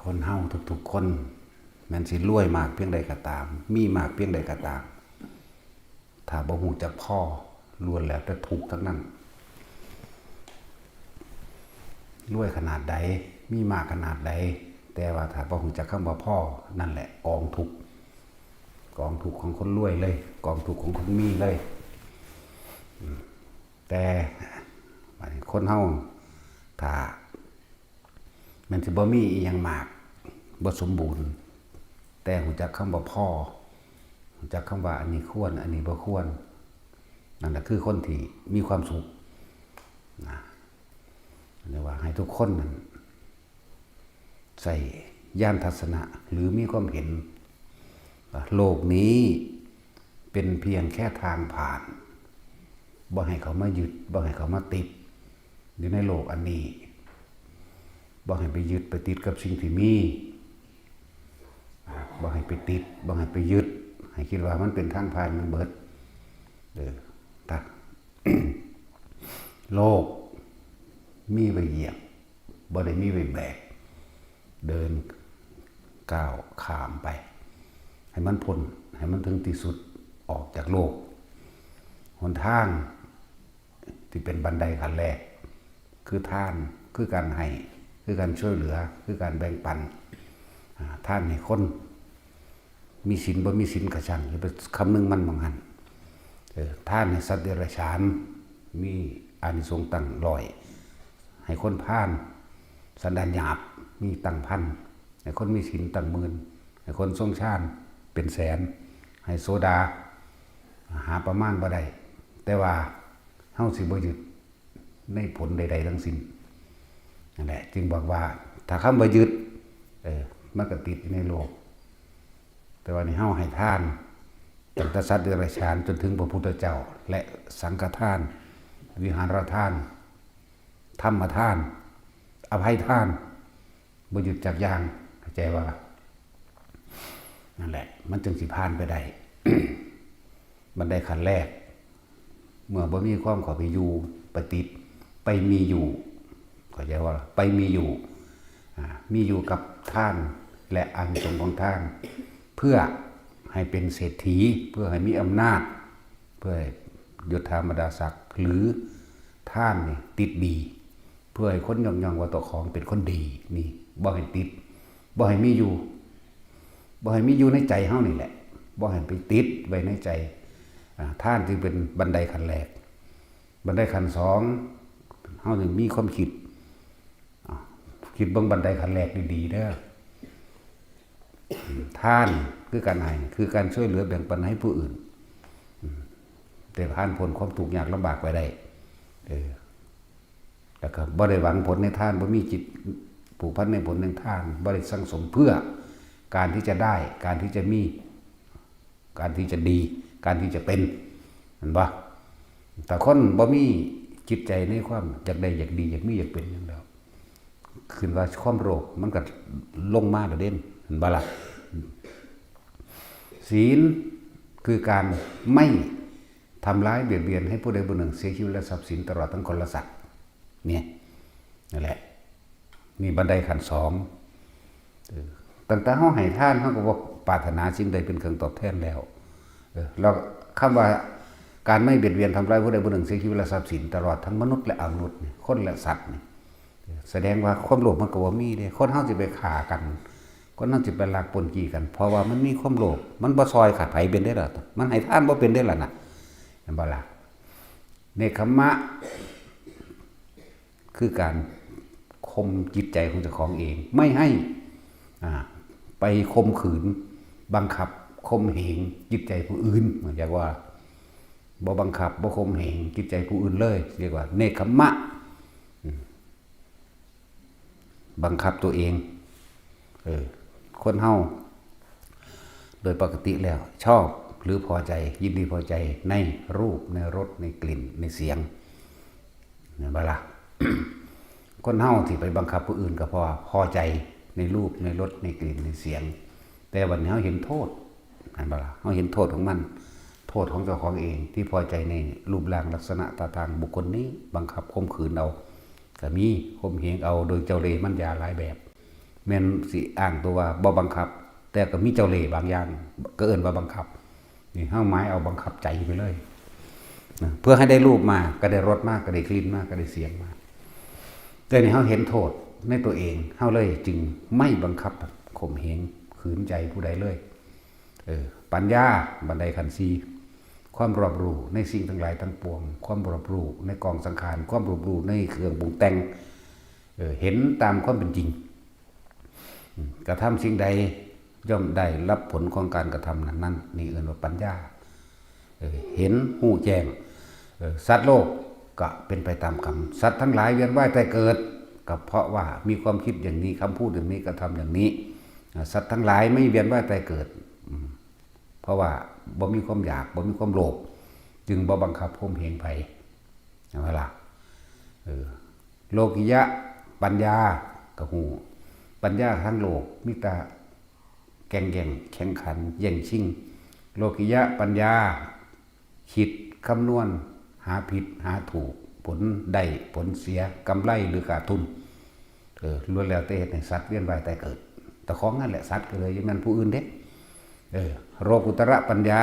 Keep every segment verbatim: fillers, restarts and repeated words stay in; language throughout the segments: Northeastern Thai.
คนเฮาทุกๆคน แม้นสิรวยมากเพียงใดก็ตาม มีมากเพียงใดก็ตาม ถ้าบ่ฮู้จักพอ ล้วนแล้วแต่ทุกข์ทั้งนั้น รวยขนาดใด มีมากขนาดใด แต่ว่าถ้าบ่ฮู้จักคำว่าพอ นั่นแหละกองทุกข์ กองทุกข์ของคนรวยเลย กองทุกข์ของคนมีเลย อืม แต่ บัดนี้คนเฮา ถ้า แม้นสิบ่มีอีหยังมาก บ่สมบูรณ์ แต่ฮู้จักคำว่าพอ ฮู้จักคำว่าอันนี้ควร อันนี้บ่ควร นั่นแหละคือคนที่มีความสุขนะ เรียกว่าให้ทุกคนนั้น ใช้ญาณทัศนะ หรือมีความเห็นว่าโลกนี้เป็นเพียงแค่ทางผ่าน บ่ให้เขามายึด บ่ให้เขามาติด อยู่ในโลกอันนี้ บ่ให้ไปยึดไปติดกับสิ่งที่มี บ่ให้ไปติด บ่ให้ไปยึด ให้คิดว่ามันเป็นทางผ่านมันเบิด เออ ถ้า โลกมีไว้เหยียบ บ่ได้มีไว้แบก เดินก้าวข้ามไป ให้มันพ้น ให้มันถึงที่สุด ออกจากโลก หนทางที่เป็นบันไดขั้นแรก คือทาน คือการให้ คือการช่วยเหลือ คือการแบ่งปัน อ่า ทานให้คน มีศีลบ่มีศีลก็ช่าง อย่าไปคำนึงมันหม่องหั้น เออ ทานให้สัตว์เดรัจฉาน มีอานิสงส์ตั้งร้อย ให้คนพาล สันดานหยาบ มีตั้งพัน ให้คนมีศีลตั้งหมื่น ให้คนทรงฌานเป็นแสน ให้โสดา หาประมาณบ่ได้ แต่ว่าเฮาสิบ่ยึดในผลใดๆทั้งสิ้น นั่นแหละ จึงบอกว่า ถ้าคำว่ายึด เออ มันก็ติดอยู่ในโลก แต่ว่านี่เฮาให้ทาน ตั้งแต่สัตว์เดรัจฉานจนถึงพระพุทธเจ้า และสังฆทาน วิหารทาน ธรรมทาน อภัยทาน บ่หยุดจักอย่าง เข้าใจว่า นั่นแหละ มันจึงสิผ่านไปได้ บันไดขั้นแรก เมื่อบ่มีความเข้าไปอยู่ ไปติด ไปมีอยู่ เข้าใจว่า ไปมีอยู่ อ่า มีอยู่กับทาน และอานิสงส์ของทาน เพื่อให้เป็นเศรษฐี เพื่อให้มีอำนาจ เพื่อให้ยศถาบรรดาศักดิ์ หรือทานนี่ติดดี เพื่อให้คนยกย่องว่าตัวของเป็นคนดี นี่ บ่ให้ติด บ่ให้มีอยู่ บ่ให้มีอยู่ในใจเฮานี่แหละ บ่ให้ไปติดไว้ในใจ อ่า ทานจึงเป็นบันไดขั้นแรก บันไดขั้นสอง เฮาจึงมีความคิด อ่า คิดเบิ่งบันไดขั้นแรกดีๆเด้อ ทานคือการให้ คือการช่วยเหลือแบ่งปันให้ผู้อื่น อืม แต่ผ่านพ้นความทุกข์ยากลำบากไปได้ เออ แล้วก็บ่ได้หวังผลในทาน บ่มีจิตผูกพันในผลในทาน บ่ได้สั่งสมเพื่อการที่จะได้ การที่จะมี การที่จะดี การที่จะเป็น เห็นบ่ แต่คนบ่มีจิตใจในความอยากได้ อยากดี อยากมี อยากเป็นหยังแล้ว ขึ้นว่าความโลภมันก็ลงมาแล้วเด้ เห็นบ่ล่ะ ศีลคือการไม่ทำร้ายเบียดเบียนให้ผู้ใดผู้หนึ่งเสียชีวิตและทรัพย์สินตลอดทั้งคนและสัตว์ เนี่ย นั่นแหละ นี่บันไดขั้นสอง เออ ตั้งแต่เฮาให้ทาน เฮาก็บ่ปรารถนาสิ่งใดเป็นเครื่องตอบแทนแล้ว เออ แล้วคำว่าการไม่เบียดเบียนทำร้ายผู้ใดผู้หนึ่งเสียชีวิตและทรัพย์สินตลอดทั้งมนุษย์และอมนุษย์นี่ คนและสัตว์นี่ แสดงว่าความโลภมันก็บ่มีเด้ คนเฮาสิไปฆ่ากัน คนเฮาสิไปลักปล้นจี้กัน เพราะว่ามันมีความโลภ มันบ่ซ่อยไผเป็นเด้ล่ะ มันให้ทานบ่เป็นเด้ล่ะนะ เห็นบ่ล่ะ เนกขัมมะ คือการข่มจิตใจของเจ้าของเอง ไม่ให้ อ่า ไปข่มขืน บังคับ ข่มเหงจิตใจผู้อื่น เรียกว่า บ่บังคับ บ่ข่มเหงจิตใจผู้อื่นเลย เรียกว่า เนกขัมมะ อืม บังคับตัวเอง เออ คนเฮา โดยปกติแล้ว ชอบหรือพอใจ ยินดีพอใจในรูป ในรส ในกลิ่น ในเสียง เห็นบ่ล่ะ คนเฮาที่ไปบังคับผู้อื่นก็เพราะว่าพอใจในรูป ในรส ในกลิ่น ในเสียง แต่วันนี้เฮาเห็นโทษ เห็นบ่ล่ะ เฮาเห็นโทษของมัน โทษของเจ้าของเองที่พอใจในรูปร่างลักษณะท่าทางบุคคลนี้ บังคับข่มขืนเอา ก็มี ข่มเหงเอาโดยเจ้าเล่ห์มารยาหลายแบบ แม่นสิอ้างตัวว่าบ่บังคับ แต่ก็มีเจ้าเล่ห์บางอย่าง ก็เอิ้นว่าบังคับ นี่เฮาหมายเอาบังคับใจไปเลยนะ เพื่อให้ได้รูปมา ก็ได้รสมา ก็ได้กลิ่นมา ก็ได้เสียงมา แต่นี่เฮาเห็นโทษในตัวเอง เฮาเลยจึงไม่บังคับข่มเหงขืนใจผู้ใดเลย เออ ปัญญา บันไดขั้นสี่ ความรอบรู้ในสิ่งทั้งหลายทั้งปวง ความรอบรู้ในกองสังขาร ความรอบรู้ในเครื่องปรุงแต่ง เออ เห็นตามความเป็นจริง อืม กระทำสิ่งใดย่อมได้รับผลของการกระทำนั้นๆ นี่เอิ้นว่าปัญญา เออ เห็นฮู้แจ้ง เออ สัตว์โลกก็เป็นไปตามกรรม สัตว์ทั้งหลายเวียนว่ายตายเกิด ก็เพราะว่ามีความคิดอย่างนี้ คำพูดอย่างนี้ กระทำอย่างนี้ อ่า สัตว์ทั้งหลายไม่เวียนว่ายตายเกิด อืม เพราะว่าบ่มีความอยาก บ่มีความโลภ จึงบ่บังคับข่มเหงไผ เห็นบ่ล่ะ เออ โลกิยะปัญญา ก็ฮู้ ปัญญาทางโลก มีแต่แก่งแย่งแข่งขัน แย่งชิง โลกิยะปัญญา คิดคำนวณ หาผิด หาถูก ผลได้ ผลเสีย กำไรหรือขาดทุน เออ ล้วนแล้วแต่เฮ็ดให้สัตว์เวียนว่ายตายเกิด แต่ของนั่นแหละ สัตว์ก็เลย ยังแม่นผู้อื่นเด้ เออ โลกุตระปัญญา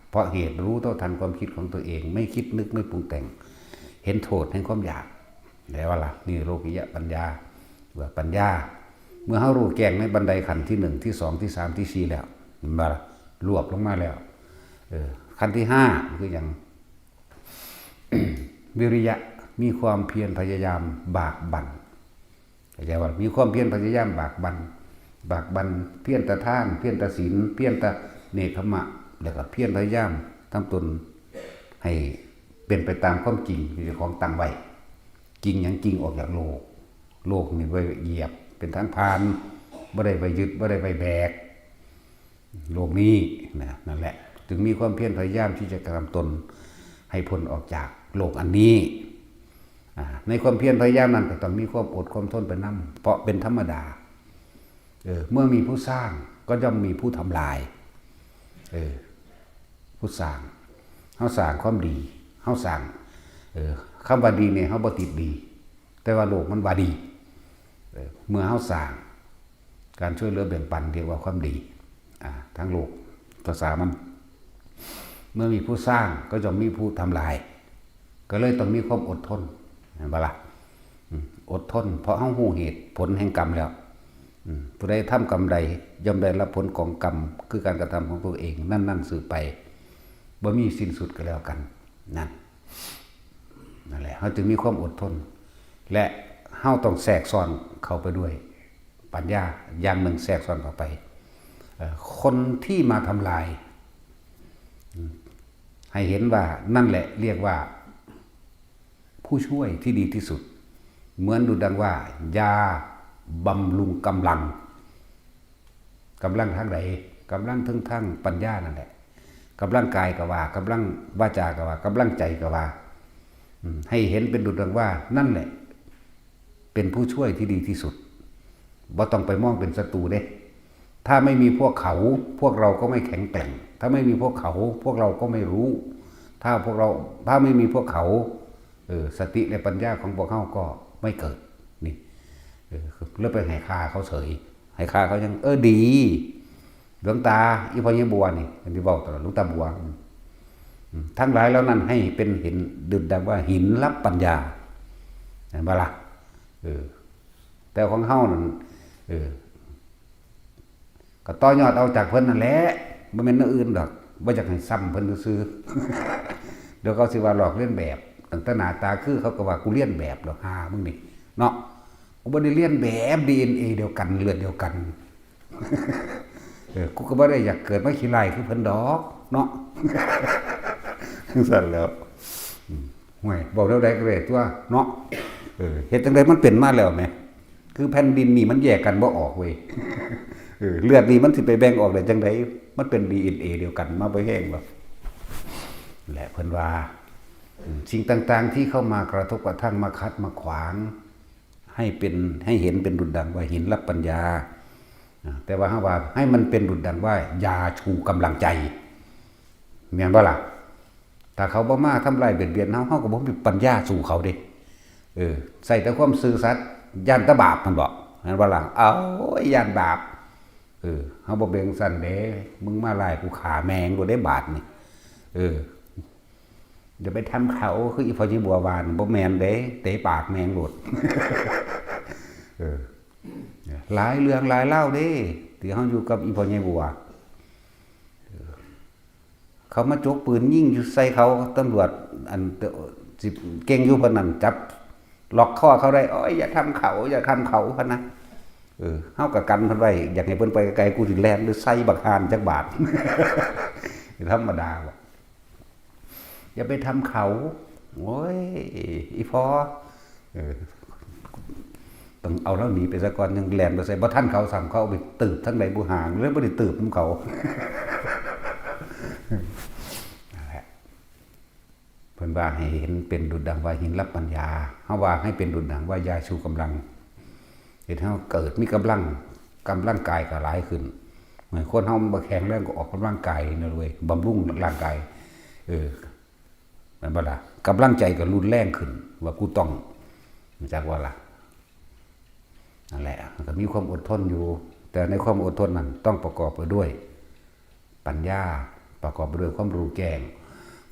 เพราะเหตุรู้เท่าทันความคิดของตัวเอง ไม่คิดนึกไม่ปรุงแต่ง เห็นโทษแห่งความอยาก แล้วล่ะ นี่โลกิยะปัญญา ว่าปัญญา เมื่อเฮารู้แจ้งในบันไดขั้นที่หนึ่ง ที่สอง ที่สาม ที่สี่ แล้ว มันมารวบลงมาแล้ว เออ ขั้นที่ห้า คือหยัง วิริยะ มีความเพียรพยายามบากบั่น เข้าใจว่ามีความเพียรพยายามบากบั่น บากบั่น เพียรแต่ทาน เพียรแต่ศีล เพียรแต่เนกขัมมะ แล้วก็เพียรพยายามทำตนให้เป็นไปตามความจริงที่เจ้าของตั้งไว้ จริงหยัง จริงออกจากโลก โลกนี่บ่ได้เหยียบ เป็นทางผ่าน บ่ได้ไปยึด บ่ได้ไปแบก โลกนี้นะ นั่นแหละ จึงมีความเพียรพยายามที่จะกระทำตนให้พ้นออกจากโลกอันนี้ อ่า ในความเพียรพยายามนั้นก็ต้องมีความอดความทนไปนำ เพราะเป็นธรรมดา เออ เมื่อมีผู้สร้างก็ย่อมมีผู้ทำลาย เออ ผู้สร้าง เฮาสร้างความดี เฮาสร้าง เออ คำว่าดีเนี่ย เฮาบ่ติดดี แต่ว่าโลกมันว่าดี เออ เมื่อเฮาสร้าง การช่วยเหลือแบ่งปันเรียกว่าความดี อ่า ทางโลก ภาษามัน เมื่อมีผู้สร้างก็ย่อมมีผู้ทำลาย ก็เลยต้องมีความอดทน เห็นบ่ล่ะ อืม อดทน เพราะเฮาฮู้เหตุผลแห่งกรรมแล้ว อืม ผู้ใดทำกรรมใด ย่อมได้รับผลของกรรม คือการกระทำของตัวเอง นั่นๆ สืบไป บ่มีสิ้นสุดก็แล้วกัน นั่น นั่นแหละ เฮาจึงมีความอดทน และเฮาต้องแทรกซ้อนเข้าไปด้วยปัญญาอย่างหนึ่ง แทรกซ้อนเข้าไป เอ่อ คนที่มาทำลาย อืม ให้เห็นว่านั่นแหละเรียกว่า ผู้ช่วยที่ดีที่สุด เหมือนดุจดังว่ายาบำรุงกำลัง กำลังทางใด กำลังเทิงทางปัญญานั่นแหละ กำลังกายก็ว่า กำลังวาจาก็ว่า กำลังใจก็ว่า อืม ให้เห็นเป็นดุจดังว่านั่นแหละ เป็นผู้ช่วยที่ดีที่สุด บ่ต้องไปมองเป็นศัตรูเด้ ถ้าไม่มีพวกเขา พวกเราก็ไม่แข็งแกร่ง ถ้าไม่มีพวกเขา พวกเราก็ไม่รู้ ถ้าพวกเรา ถ้าไม่มีพวกเขา เออ สติและปัญญาของพวกเฮาก็ไม่เกิด นี่ เออ แล้วไปให้ค่าเขาเฉย ให้ค่าเขายัง เออ ดี หลวงตา อีพ่อใหญ่บัวนี่ อันที่เว้าตลอด หลวงตาบัว อืม อืม ทั้งหลายเหล่านั้นให้เป็นเห็นดุจดังว่าหินรับปัญญา เห็นบ่ล่ะ เออ แต่ของเฮานั่น เออ ก็ต่อยอดเอาจากเพิ่นนั่นแหละ บ่แม่นแนวอื่นดอก บ่อยากให้ซ้ำเพิ่นซื่อๆ เดี๋ยวเขาสิว่าลอกเลียนแบบ ตั้งแต่หน้าตาคือเขาก็ว่ากูเลียนแบบดอก ห่ามึงนี่ เนาะ กูบ่ได้เลียนแบบ ดีเอ็นเอ เดียวกัน เลือดเดียวกัน เออ กูก็บ่ได้อยากเกิดมาขี้ร้ายคือเพิ่นดอก เนาะ จั่งซั้นแหล้ว อืม ห่วย เว้าแนวใดก็ได้ตั๊ว เนาะ เออ เฮ็ดจั่งใดมันเป็นมาแล้วแหม คือแผ่นดินนี่มันแยกกันบ่ออกเว้ย เออ เลือดนี่มันสิไปแบ่งออกได้จั่งใด มันเป็น ดีเอ็นเอ เดียวกัน มาบ่แฮงบ่ และเพิ่นว่า อืม สิ่งต่างๆที่เข้ามากระทบกระทั่ง มาขัดมาขวาง ให้เป็น ให้เห็นเป็นดุจดังว่าหินรับปัญญา อ่า แต่ว่าเฮาว่าให้มันเป็นดุจดังว่ายาชูกำลังใจ แม่นบ่ล่ะ ถ้าเขาบ่มาทำลายเบียดเบียนเฮา เฮาก็บ่มีปัญญาสู้เขาเด้ เออ ใช้แต่ความซื่อสัตย์ ย้านแต่บาป มันบอก แม่นบ่ล่ะ เอ้า ย่านบาป เออ เฮาบ่เป็นจั่งซั้นเด้ มึงมาไล่กูฆ่าแม่งโลดเด้บาดนี่ เออ อย่าไปทำเขา คืออีพ่อใหญ่บัวว่านั่น บ่แม่นเด้ เตะปากแม่งโลด เออ หลายเรื่องหลายราวเด้ ที่เฮาอยู่กับอีพ่อใหญ่บัว เขามาจกปืนยิงอยู่ใส่เขา ตำรวจ อัน สิเก่งอยู่ปานนั้น จับล็อกคอเขาได้ "โอ้ย อย่าทำเขา อย่าทำเขา" พะนะ เออ เฮาก็กันเพิ่นไว้ อยากให้เพิ่นไปไกลๆ กูสิแล่นหรือใส่บักห่านจักบาด ธรรมดาบ่ อย่าไปทำเขา โอ้ย อีพ่อ เออ ต้องเอาลาวหนีไปซะก่อน ยังแล่นไปใส่บ่ทันเขาซ้ำ เขาเอาไปตืบทางใดบุห่าง เลยบ่ได้ตืบนำเขา นั่นแหละ เพิ่นว่าให้เห็นเป็นดุจดังว่าหินรับปัญญา เฮาว่าให้เป็นดุจดังว่ายาชูกำลัง เฮ็ดให้เฮาเกิดมีกำลัง กำลังกายก็หลายขึ้น เหมือนคนเฮามันบ่แข็งแรงก็ออกกำลังกายนั่นเว้ย บำรุงร่างกาย เออ แม่นบ่ล่ะ กำลังใจก็รุนแรงขึ้น ว่ากูต้อง รู้จักบ่ล่ะ นั่นแหละ มันก็มีความอดทนอยู่ แต่ในความอดทนนั้นต้องประกอบไปด้วยปัญญา ประกอบไปด้วยความรู้แจ้ง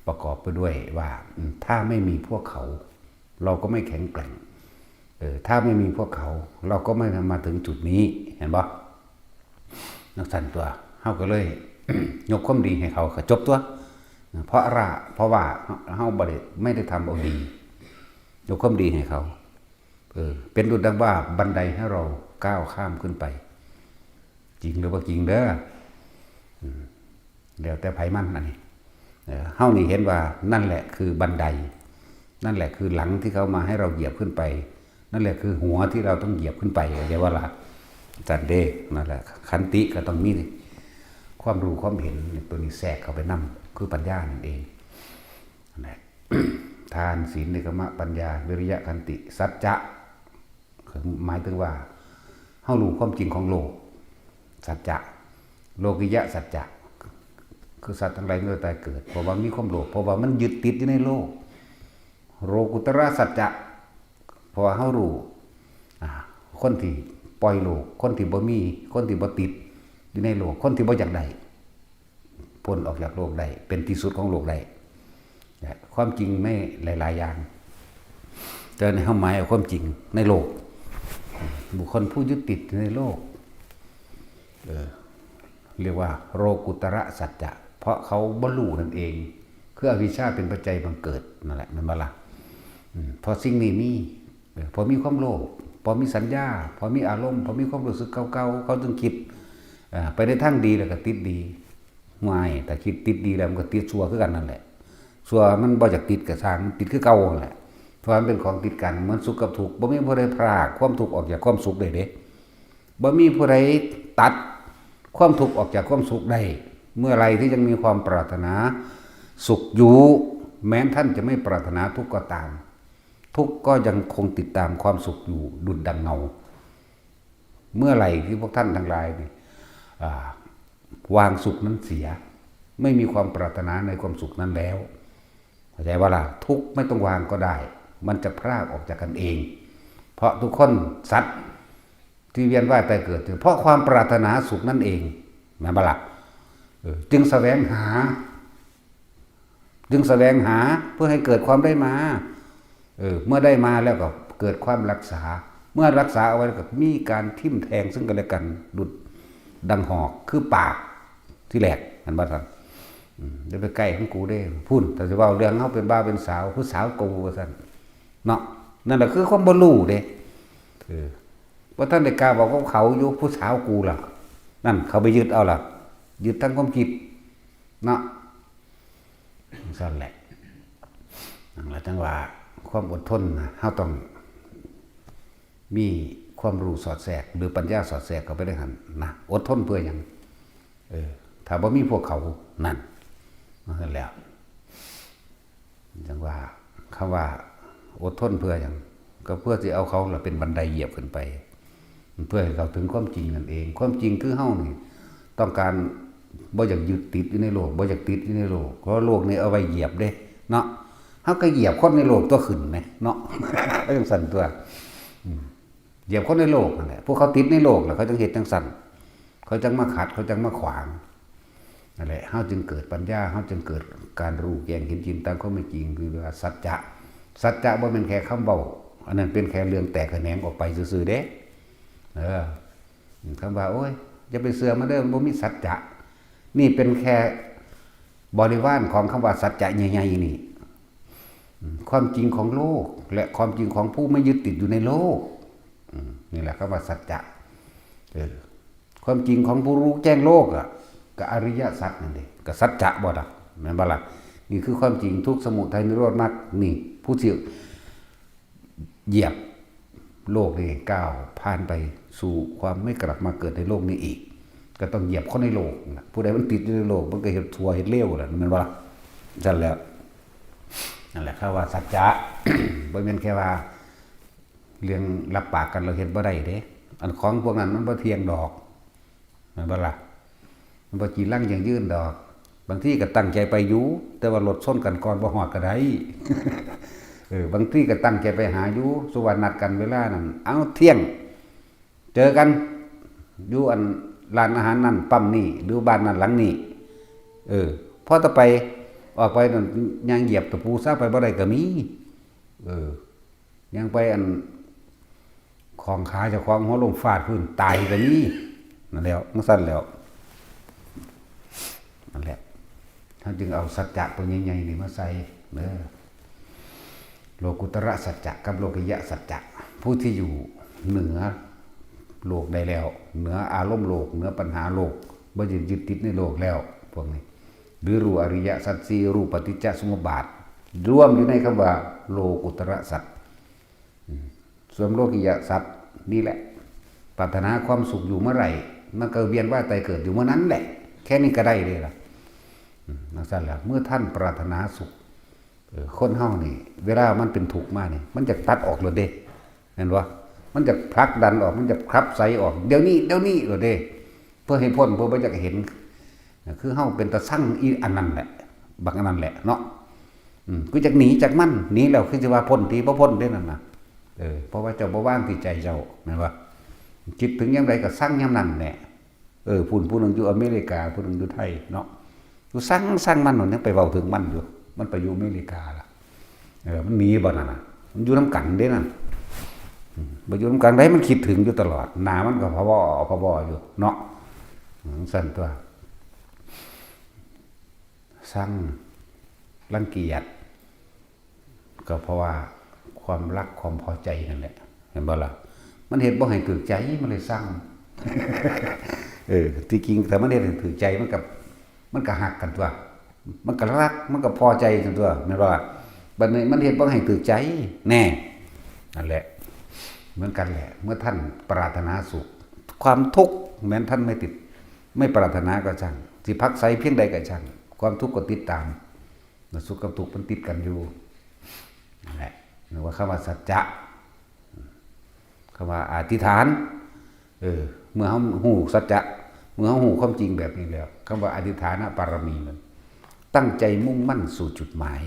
ประกอบไปด้วยว่า อืม ถ้าไม่มีพวกเขา เราก็ไม่แข็งแกร่ง เออ ถ้าไม่มีพวกเขา เราก็ไม่มาถึงจุดนี้ เห็นบ่ จั่งซั้นตั๊ว เฮาก็เลย ยกความดีให้เขา ก็จบตั๊ว เพราะว่า เพราะว่าเฮาบ่ได้ ไม่ได้ทำเอาดี ยกความดีให้เขา เออ เป็นดุจดังว่าบันไดให้เราก้าวข้ามขึ้นไป จริงหรือบ่จริงเด้อ อืม แล้วแต่ไผมันอันนี้ เออ เฮานี่เห็นว่านั่นแหละคือบันได นั่นแหละคือหลังที่เขามาให้เราเหยียบขึ้นไป นั่นแหละคือหัวที่เราต้องเหยียบขึ้นไป เข้าใจบ่ล่ะ จั่งซั้นเด้ นั่นแหละ ขันติก็ต้องมีความรู้ความเห็นตัวนี้แทรกเข้าไปนำ คือปัญญานั่นเอง นั่นแหละ ทาน ศีล เนกขัมมะ ปัญญา วิริยะ ขันติ สัจจะ หมายถึงว่า เฮารู้ความจริงของโลก สัจจะ โลกิยะสัจจะ คือสัตว์ทั้งหลายเมื่อตายเกิด เพราะว่ามีความโลภ เพราะว่ามันยึดติดอยู่ในโลก โลกุตระสัจจะ เพราะว่าเฮารู้ อ่า คนที่ปล่อยโลก คนที่บ่มี คนที่บ่ติดอยู่ในโลก คนที่บ่อยากได้ พ้นออกจากโลกได้ เป็นที่สุดของโลกได้ และความจริงในหลายๆ อย่าง แต่ในความหมายเอาความจริงในโลก บุคคลผู้ยึดติดในโลก เออ เรียกว่าโลกุตระสัจจะ เพราะเขาบ่รู้นั่นเอง คืออวิชชาเป็นปัจจัยบังเกิดนั่นแหละ แม่นบ่ล่ะ อืม เพราะสิ่งนี้มี เออ พอมีความโลภ พอมีสัญญา พอมีอารมณ์ พอมีความรู้สึกเก่าๆ เขาจึงคิด อ่า ไปในทางดีแล้วก็ติดดี ห่วย ถ้าคิดติดดีแล้วมันก็ติดชั่วคือกันนั่นแหละ ชั่วมันบ่อยากติดก็ซ่าง มันติดคือเก่านั่นแหละ เพราะมันเป็นของติดกัน เหมือนสุขกับทุกข์ บ่มีผู้ใดพรากความทุกข์ออกจากความสุขได้เด้ บ่มีผู้ใดตัดความทุกข์ออกจากความสุขได้ เมื่อไรที่ยังมีความปรารถนาสุขอยู่ แม้ท่านจะไม่ปรารถนาทุกข์ก็ตาม ทุกข์ก็ยังคงติดตามความสุขอยู่ดุจดังเงา เมื่อไหร่ที่พวกท่านทั้งหลายนี่ อ่า วางสุขนั้นเสีย ไม่มีความปรารถนาในความสุขนั้นแล้ว เข้าใจว่าล่ะ ทุกข์ไม่ต้องวางก็ได้ มันจะพรากออกจากกันเอง เพราะทุกคนสัตว์ที่เวียนว่ายตายเกิด เพราะความปรารถนาสุขนั่นเอง แม่นบ่ล่ะ เออ จึงแสวงหา จึงแสวงหาเพื่อให้เกิดความได้มา เออ เมื่อได้มาแล้วก็เกิดความรักษา เมื่อรักษาเอาไว้แล้วก็มีการทิ่มแทงซึ่งกันและกัน ดุจดังหอก คือปากที่แหลก หันบ่ทัน อืม อย่าไปใกล้ของกูเด้ พุ้น ถ้าสิเว้าเรื่องเฮาเป็นบ่าวเป็นสาว ผู้สาวกูว่าซั่น เนาะ นั่นแหละคือความบ่รู้เด้ เออ บ่ทันได้กล้าบอกกับเขาอยู่ ผู้สาวกูล่ะ นั่น เขาไปยึดเอาล่ะ ยึดทั้งความคิด เนาะ จั่งซั้นแหละ นั่นแหละจั่งว่าความอดทนนะ เฮาต้องมีความรู้สอดแทรก หรือปัญญาสอดแทรกเข้าไปในหั่นนะ อดทนเพื่อหยัง เออ ถ้าบ่มีพวกเขา นั่น นั่นแหละ จั่งว่า คำว่าอดทนเพื่อหยัง ก็เพื่อสิเอาเขาล่ะเป็นบันไดเหยียบขึ้นไป เพื่อให้เข้าถึงความจริงนั่นเอง ความจริงคือเฮานี่ต้องการ บ่อยากยึดติดอยู่ในโลก บ่อยากติดอยู่ในโลก เพราะโลกนี่เอาไว้เหยียบเด้ เนาะ เฮาก็เหยียบคนในโลกตั๊วขึ้นแหม เนาะ จั่งซั้นตั๊ว อืม เหยียบคนในโลกนั่นแหละ ผู้เขาติดในโลกแล้วเขาจังเฮ็ดจังซั่น เขาจังมาขัด เขาจังมาขวาง นั่นแหละ เฮาจึงเกิดปัญญา เฮาจึงเกิดการรู้แจ้งเห็นจริงตามความเป็นจริง คือว่าสัจจะ สัจจะบ่แม่นแค่คำเว้า อันนั้นเป็นแค่เรื่องแตกแขนงออกไปซื่อๆเด้ เออ คำว่า โอ้ย อย่าไปเชื่อมันเด้อ มันบ่มีสัจจะ นี่เป็นแค่บริวารของคำว่าสัจจะใหญ่ๆนี่ อืม ความจริงของโลก และความจริงของผู้ไม่ยึดติดอยู่ในโลก อืม นี่แหละคำว่าสัจจะ เออ ความจริงของผู้รู้แจ้งโลกอะ ก็อริยสัจนั่นเอง ก็สัจจะบ่ล่ะ แม่นบ่ล่ะ นี่คือความจริง ทุกข์ สมุทัย นิโรธ มรรค นี่ ผู้ที่เหยียบโลกนี่ ก้าวผ่านไปสู่ความไม่กลับมาเกิดในโลกนี้อีก ก็ต้องเหยียบคนในโลกนะ ผู้ใดมันติดอยู่ในโลก มันก็เฮ็ดชั่วเฮ็ดเลวแหละ แม่นบ่ล่ะ ซั่นแหล้ว นั่นแหละ คำว่าสัจจะ บ่แม่นแค่ว่า เรื่องรับปากกันแล้วเฮ็ดบ่ได้เด้ อันของพวกนั้นมันบ่เที่ยงดอก แม่นบ่ล่ะ มันบ่จีรังยั่งยืนดอก บางทีก็ตั้งใจไปอยู่ แต่ว่ารถชนกันก่อนบ่ฮอดก็ได้ เออ บางทีก็ตั้งใจไปหาอยู่ สมมุติว่านัดกันเวลานั้น เอ้า เที่ยง เจอกัน อยู่อันร้านอาหารนั่น ปั๊มนี่ หรือบ้านนั่นหลังนี้ เออ พอต่อไป ออกไปนั่น ย่างเหยียบตะปูซะ ไปบ่ได้ก็มี เออ ย่างไปอัน ของขาเจ้าของหัวลงฟาดพื้นตายก็มี นั่นแหล้ว จั่งซั่นแหล้ว นั่นแหละ เฮาจึงเอาสัจจะตัวใหญ่ๆนี่มาใส่เด้อ โลกุตระสัจจะกับโลกิยะสัจจะ ผู้ที่อยู่เหนือโลกได้แล้ว เหนืออารมณ์โลก เหนือปัญหาโลก บ่ยึดติดในโลกแล้ว พวกนี้ หรือรู้อริยสัจสี่ รู้ปฏิจจสมุปบาท รวมอยู่ในคำว่าโลกุตระสัจ อืม ส่วนโลกิยะสัจนี่แหละ ปรารถนาความสุขอยู่เมื่อไหร่ มันก็เวียนว่ายตายเกิดอยู่เมื่อนั้นแหละ แค่นี้ก็ได้เลยล่ะ อืม จั่งซั่นแหละ เมื่อท่านปรารถนาสุข เออ คนเฮานี่ เวลามันเป็นทุกข์มานี่ มันจะตัดออกเลยเด้ เห็นบ่ มันจะผลักดันออก มันจะขับไสออก เดี๋ยวนี้ เดี๋ยวนี้เลยเด้ เพื่อให้พ้น เพื่อบ่อยากเห็น คือเฮาเป็นตาซังอีอันนั้นแหละ บักอันนั้นแหละเนาะ อืม คือจักหนีจากมัน หนีแล้วคือสิว่าพ้นติ บ่พ้นเด้นั่นน่ะ เออ เพราะว่าเจ้าบ่วางที่ใจเจ้า แม่นบ่ คิดถึงยามใดก็ซังยามนั้นแหละ เออ พู้นผู้หนึ่งอยู่อเมริกา ผู้หนึ่งอยู่ไทยเนาะ อยู่ซัง ซังมันนั่น ยังไปเว้าถึงมันอยู่ มันไปอยู่อเมริกาล่ะ เออ มันหนีบ่นั่นน่ะ มันอยู่นำกันเด้นั่น อืม บ่อยู่นำกันได้ มันคิดถึงอยู่ตลอด หน้ามันก็พะวอ พะวออยู่เนาะ อืม ซั่นตัว ซัง รังเกียจ ก็เพราะว่าความรักความพอใจนั่นแหละ เห็นบ่ล่ะ มันเฮ็ดบ่ให้ถูกใจ มันเลยซัง เออ ที่จริงถ้ามันเฮ็ดให้ถูกใจ มันก็ มันก็ฮักกันตัว มันก็รัก มันก็พอใจกันตัว แม่นบ่ล่ะ บัดนี้มันเฮ็ดบ่ให้ถูกใจ แน่ นั่นแหละ เหมือนกันแหละ เมื่อท่านปรารถนาสุข ความทุกข์แม้นท่านไม่ติด ไม่ปรารถนาก็ช่าง สิพักไสเพียงใดก็ช่าง ความทุกข์ก็ติดตาม สุขกับทุกข์มันติดกันอยู่ นั่นแหละ เรียกว่าคำว่าสัจจะ คำว่าอธิษฐาน เออ เมื่อเฮาฮู้สัจจะ เมื่อเฮาฮู้ความจริงแบบนี้แล้ว คำว่าอธิษฐานบารมีมัน ตั้งใจมุ่งมั่นสู่จุดหมาย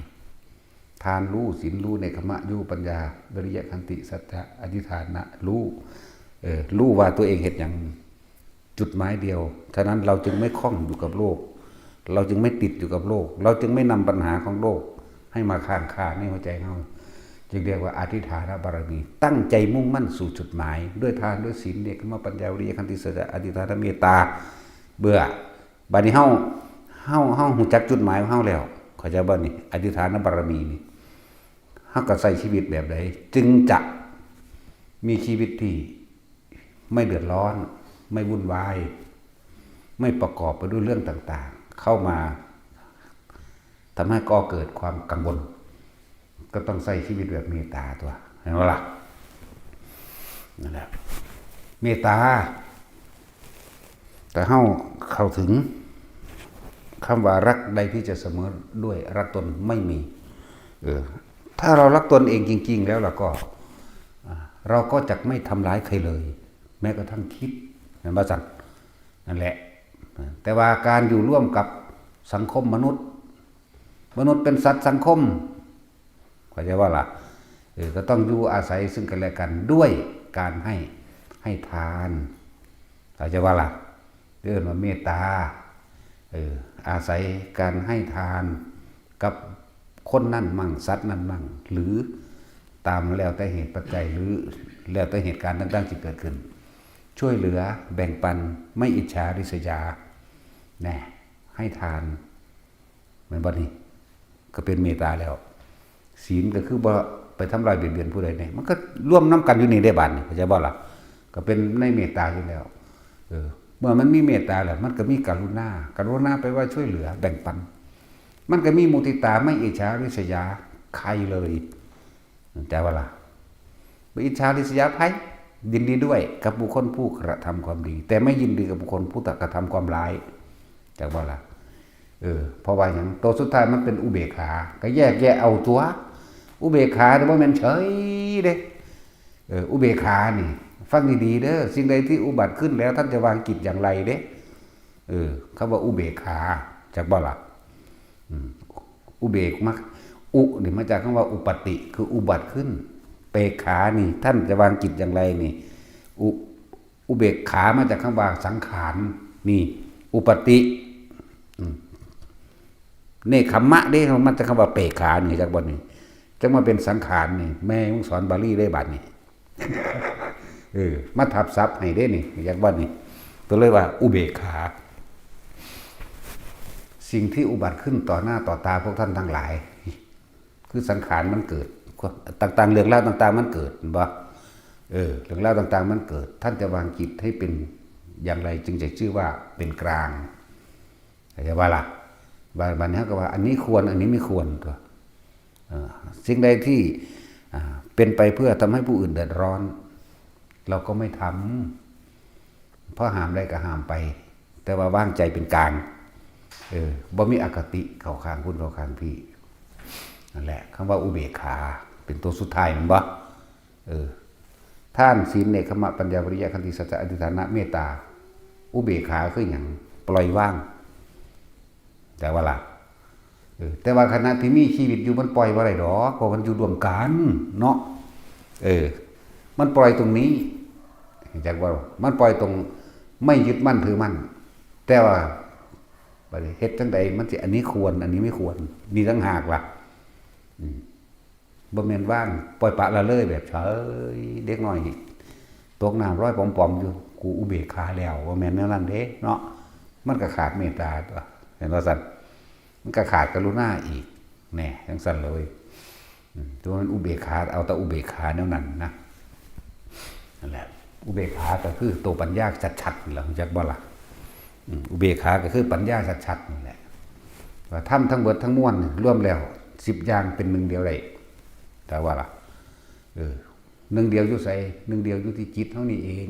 ทานรู้ ศีลรู้ เนกขัมมะรู้ ปัญญา วิริยะ ขันติ สัจจะ อธิษฐานะรู้ เออ รู้ว่าตัวเองเฮ็ดหยัง จุดหมายเดียว ฉะนั้นเราจึงไม่ข้องอยู่กับโลก เราจึงไม่ติดอยู่กับโลก เราจึงไม่นำปัญหาของโลกให้มาค้างคาในหัวใจเฮา จึงเรียกว่าอธิษฐานบารมี ตั้งใจมุ่งมั่นสู่จุดหมาย ด้วยทาน ด้วยศีล เนกขัมมะ ปัญญา วิริยะ ขันติ สัจจะ อธิษฐาน เมตตา เบื่อ บัดนี้เฮา เฮา เฮาฮู้จักจุดหมายของเฮาแล้ว เข้าใจบ่นี่ อธิษฐานบารมีนี่ เฮาก็ใช้ชีวิตแบบใด จึงจะมีชีวิตที่ไม่เดือดร้อน ไม่วุ่นวาย ไม่ประกอบไปด้วยเรื่องต่างๆ เข้ามาทำให้ก่อเกิดความกังวล ก็ต้องใช้ชีวิตแบบเมตตาตัว เห็นบ่ล่ะ นั่นแหละ เมตตา แต่เฮาเข้าถึงคำว่ารักใดที่จะเสมอด้วยรักตนไม่มี เออ ถ้าเรารักตนเองจริงๆ แล้วล่ะก็ อ่า เราก็จะไม่ทำร้ายใครเลย แม้กระทั่งคิด แม่นบ่ซั่น นั่นแหละ แต่ว่าการอยู่ร่วมกับสังคมมนุษย์ มนุษย์เป็นสัตว์สังคม เข้าใจบ่ล่ะ เออ ก็ต้องอยู่อาศัยซึ่งกันและกันด้วย การให้ ให้ทาน เข้าใจว่าล่ะ เรียกว่าเมตตา เออ อาศัยการให้ทานกับคนนั้นมั่ง สัตว์นั้นมั่ง หรือตามแล้วแต่เหตุปัจจัย หรือแล้วแต่เหตุการณ์ต่างๆที่เกิดขึ้น ช่วยเหลือแบ่งปัน ไม่อิจฉาริษยา แน่ ให้ทาน แม่นบ่นี่ ก็เป็นเมตตาแล้ว ศีลก็คือบ่ไปทำร้ายเบียดเบียนผู้ใดเนี่ย มันก็รวมนำกันอยู่นี่ได้บาดนี่ เข้าใจบ่ล่ะ ก็เป็นในเมตตาอยู่แล้ว เออ เมื่อมันมีเมตตาแล้ว มันก็มีกรุณา กรุณาแปลว่าช่วยเหลือแบ่งปัน มันก็มีมุทิตา ไม่อิจฉาริษยาใครเลย เข้าใจบ่ล่ะ บ่อิจฉาริษยาไผ ยินดีด้วยกับบุคคลผู้กระทำความดี แต่ไม่ยินดีกับบุคคลผู้กระทำความร้าย จักบ่ล่ะ เออ เพราะว่าหยัง ตัวสุดท้ายมันเป็นอุเบกขา ก็แยกแยะเอาตัว อุเบกขาเนี่ยบ่แม่นเฉยเด้ เออ อุเบกขานี่ ฟังดีๆเด้อ สิ่งใดที่อุบัติขึ้นแล้วท่านจะวางจิตอย่างไรเด้ เออ คำว่าอุเบกขา จักบ่ล่ะ อืม อุเบกมา อุนี่มาจากคำว่าอุปปาติ คืออุบัติขึ้น เปกขานี่ ท่านจะวางจิตอย่างไรนี่ อุ อุเบกขามาจากคำว่าสังขาร นี่ อุปปาติ อืม เนกขัมมะเด้ มันมาจากคำว่าเปกขานี่ จักบ่นี่ จักมาเป็นสังขารนี่ แม่มึงสอนบาลีได้บัดนี่ เออ มาทับศัพท์ให้เด้นี่ จักบ่นี่ ก็เลยว่าอุเบกขา สิ่งที่อุบัติขึ้นต่อหน้าต่อตาพวกท่านทั้งหลาย คือสังขารมันเกิด ต่างๆ เรื่องราวต่างๆ มันเกิด เห็นบ่ เออ เรื่องราวต่างๆ มันเกิด ท่านจะวางจิตให้เป็นอย่างไรจึงจะชื่อว่าเป็นกลาง เข้าใจบ่ล่ะ บา บาดนี้เราก็ว่า อันนี้ควร อันนี้ไม่ควรตัว เอ่อ สิ่งใดที่ อ่า เป็นไปเพื่อทำให้ผู้อื่นเดือดร้อน เราก็ไม่ทำ เพราะห้ามได้ก็ห้ามไป แต่ว่าวางใจเป็นกลาง เออ บ่มีอคติเข้าข้างคุณเข้าข้างพี่ นั่นแหละ คำว่าอุเบกขา เป็นตัวสุดท้าย แม่นบ่ เออ ทาน ศีล เนกขัมมะ ปัญญา วิริยะ ขันติ สัจจะ อธิษฐานะ เมตตา อุเบกขาคือหยัง ปล่อยวาง แต่ว่าล่ะ เออ แต่ว่าขณะที่มีชีวิตอยู่มันปล่อยบ่ได้ดอก เพราะมันอยู่ร่วมกันเนาะ เออ มันปล่อยตรงนี้ จักว่า มันปล่อยตรงไม่ยึดมั่นถือมั่น แต่ว่า บัดนี้เฮ็ดจั่งใดมันสิ อันนี้ควร อันนี้ไม่ควร นี่ต่างหากล่ะ อืม บ่แม่นวางปล่อยปละละเลยแบบเฉย เด็กน้อยตกน้ำลอยป๋อมๆอยู่ กูอุเบกขาแล้ว บ่แม่นแนวนั้นเด้เนาะ มันก็ขาดเมตตาตัว เห็นว่าซั่น มันก็ขาดกรุณาอีก แน่ จั่งซั่นเลย อืม ตัวมันอุเบกขา เอาแต่อุเบกขาแนวนั้นนะ นั่นแหละ อุเบกขาก็คือตัวปัญญาชัดๆนี่แหละ รู้จักบ่ล่ะ อืม อุเบกขาก็คือปัญญาชัดๆนี่แหละ ว่าธรรมทั้งเบิดทั้งมวลนี่รวมแล้วสิบอย่างเป็นหนึ่งเดียวได้ แต่ว่าล่ะ เออ หนึ่งเดียวอยู่ไส หนึ่งเดียวอยู่ที่จิตเฮานี่เอง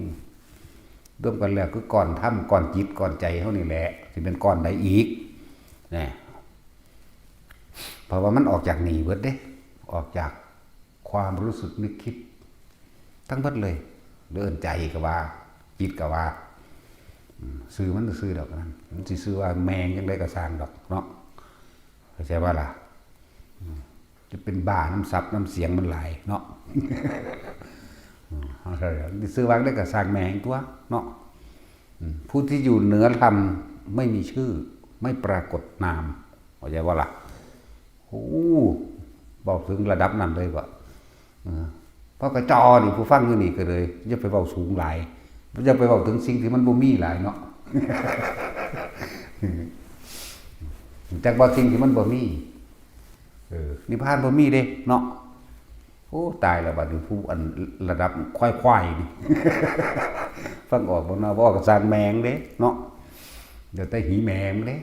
รวมกันแล้วคือก้อนธรรม ก้อนจิต ก้อนใจเฮานี่แหละ สิเป็นก้อนใดอีก นะ เพราะว่ามันออกจากนี่เบิดเด้ ออกจากความรู้สึกนึกคิด ทั้งเบิดเลย เรื่องใจก็ว่า จิตก็ว่า อืม ซื่อมันซื่อดอกนั่น มันสิซื่อว่าแมงจั่งใดก็ซ่างดอกเนาะ เข้าใจบ่ล่ะ อืม จะเป็นบ้านำศัพท์นำเสียงมันหลายเนาะ อืม เอาเถอะ ซื่อว่าได้ก็ซ่างแมงตัวเนาะ อืม ผู้ที่อยู่เหนือธรรมไม่มีชื่อ ไม่ปรากฏนาม เข้าใจบ่ล่ะ โอ้ เว้าถึงระดับนั้นเลยบ่ เออ พอกระจอนี่ ผู้ฟังอยู่นี่ก็เลย อย่าไปเว้าสูงหลาย อย่าไปเว้าถึงสิ่งที่มันบ่มีหลายเนาะ จักว่าสิ่งที่มันบ่มี เออ นิพพานบ่มีเด้เนาะ โอ้ ตายแล้วบัดนี้ ผู้อันระดับควายๆนี่ ฟังออกบ่เนาะ บ่ออกก็ซ่างแมงเด้เนาะ เดี๋ยวแต่หีแมงเด้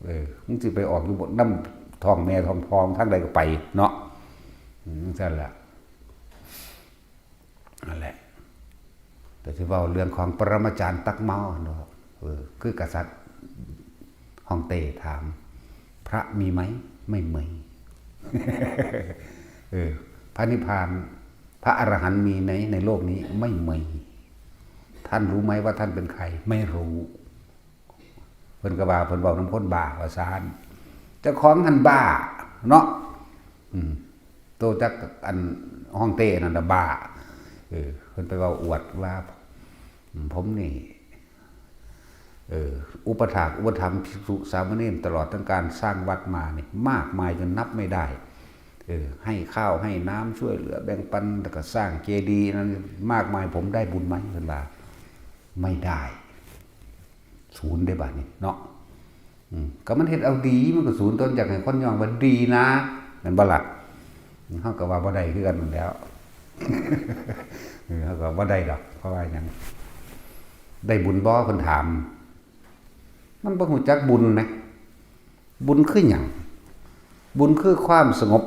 เออ มึงสิไปออกอยู่บ่ นำท้องแม่ท้องพ่อทางใดก็ไปเนาะ อืม จั่งซั่นล่ะ นั่นแหละ แต่สิเว้าเรื่องของปรมาจารย์ตั๊กเมาเนาะ เออ คือกษัตริย์ฮ่องเต้ถาม พระมีไหม ไม่มี เออ พระนิพพาน พระอรหันต์มีไหมในโลกนี้ ไม่มี ท่านรู้ไหมว่าท่านเป็นใคร ไม่รู้ เพิ่นก็ว่าเพิ่นเว้านำคนบ้าว่าซั่น เจ้าของหั่นบ้าเนาะ อืม โตจักอันฮ่องเต้นั่นน่ะบ้า เออ พิ่นไปเว้าอวดว่า อืม ผมนี่ เออ อุปถากอุปถัมภ์ภิกษุสามเณร ตลอดทั้งการสร้างวัดมานี่ มากมายจนนับไม่ได้ เออ ให้ข้าวให้น้ำช่วยเหลือแบ่งปัน แล้วก็สร้างเจดีย์นั้นมากมาย ผมได้บุญไหม เพิ่นว่า ไม่ได้ ศูนย์เด้บาดนี้เนาะ อืม ก็มันเฮ็ดเอาดี มันก็ศูนย์ ต้นอยากให้คนย่องว่าดีนะ แม่นบ่ล่ะ เฮาก็ว่าบ่ได้คือกันนั่นแหล้ว เออ เฮาก็บ่ได้ดอก เพราะว่าหยัง ได้บุญบ่ เพิ่นถาม มันบ่รู้จักบุญนะ บุญคือหยัง บุญคือความสงบ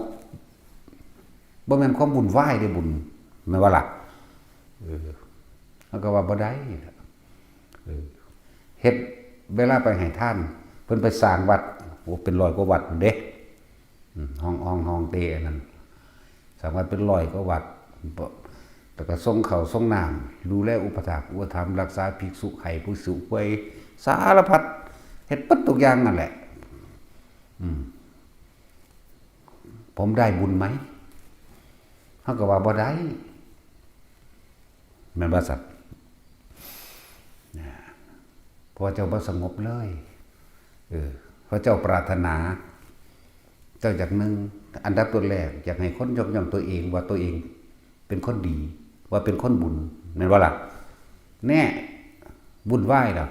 บ่แม่นความวุ่นวายเด้บุญ แม่นบ่ล่ะ เออ เฮาก็ว่าบ่ได้ เออ เฮ็ด เวลาไปให้ทาน เพิ่นไปสร้างวัด โอ้ เป็นร้อยกว่าวัดพุ้นเด้ อืม ห้อง ห้อง ห้องเตอันนั้น สร้างวัดเป็นร้อยกว่าวัด แล้วก็ส่งข้าวส่งน้ำ ดูแลอุปถากอุปถัมภ์ รักษาภิกษุไข้ภิกษุป่วย สารพัด เฮ็ดเบิดทุกอย่างนั่นแหละ อืม ผมได้บุญไหม เฮาก็ว่าบ่ได้ แม่นบ่ซั่น นะ เพราะว่าเจ้าบ่สงบเลย เออ เพราะเจ้าปรารถนา เจ้าอยากหนึ่ง อันดับตัวแรก อยากให้คนยกย่องตัวเอง ว่าตัวเองเป็นคนดี ว่าเป็นคนบุญ แม่นบ่ล่ะ แน่ วุ่นวายแล้ว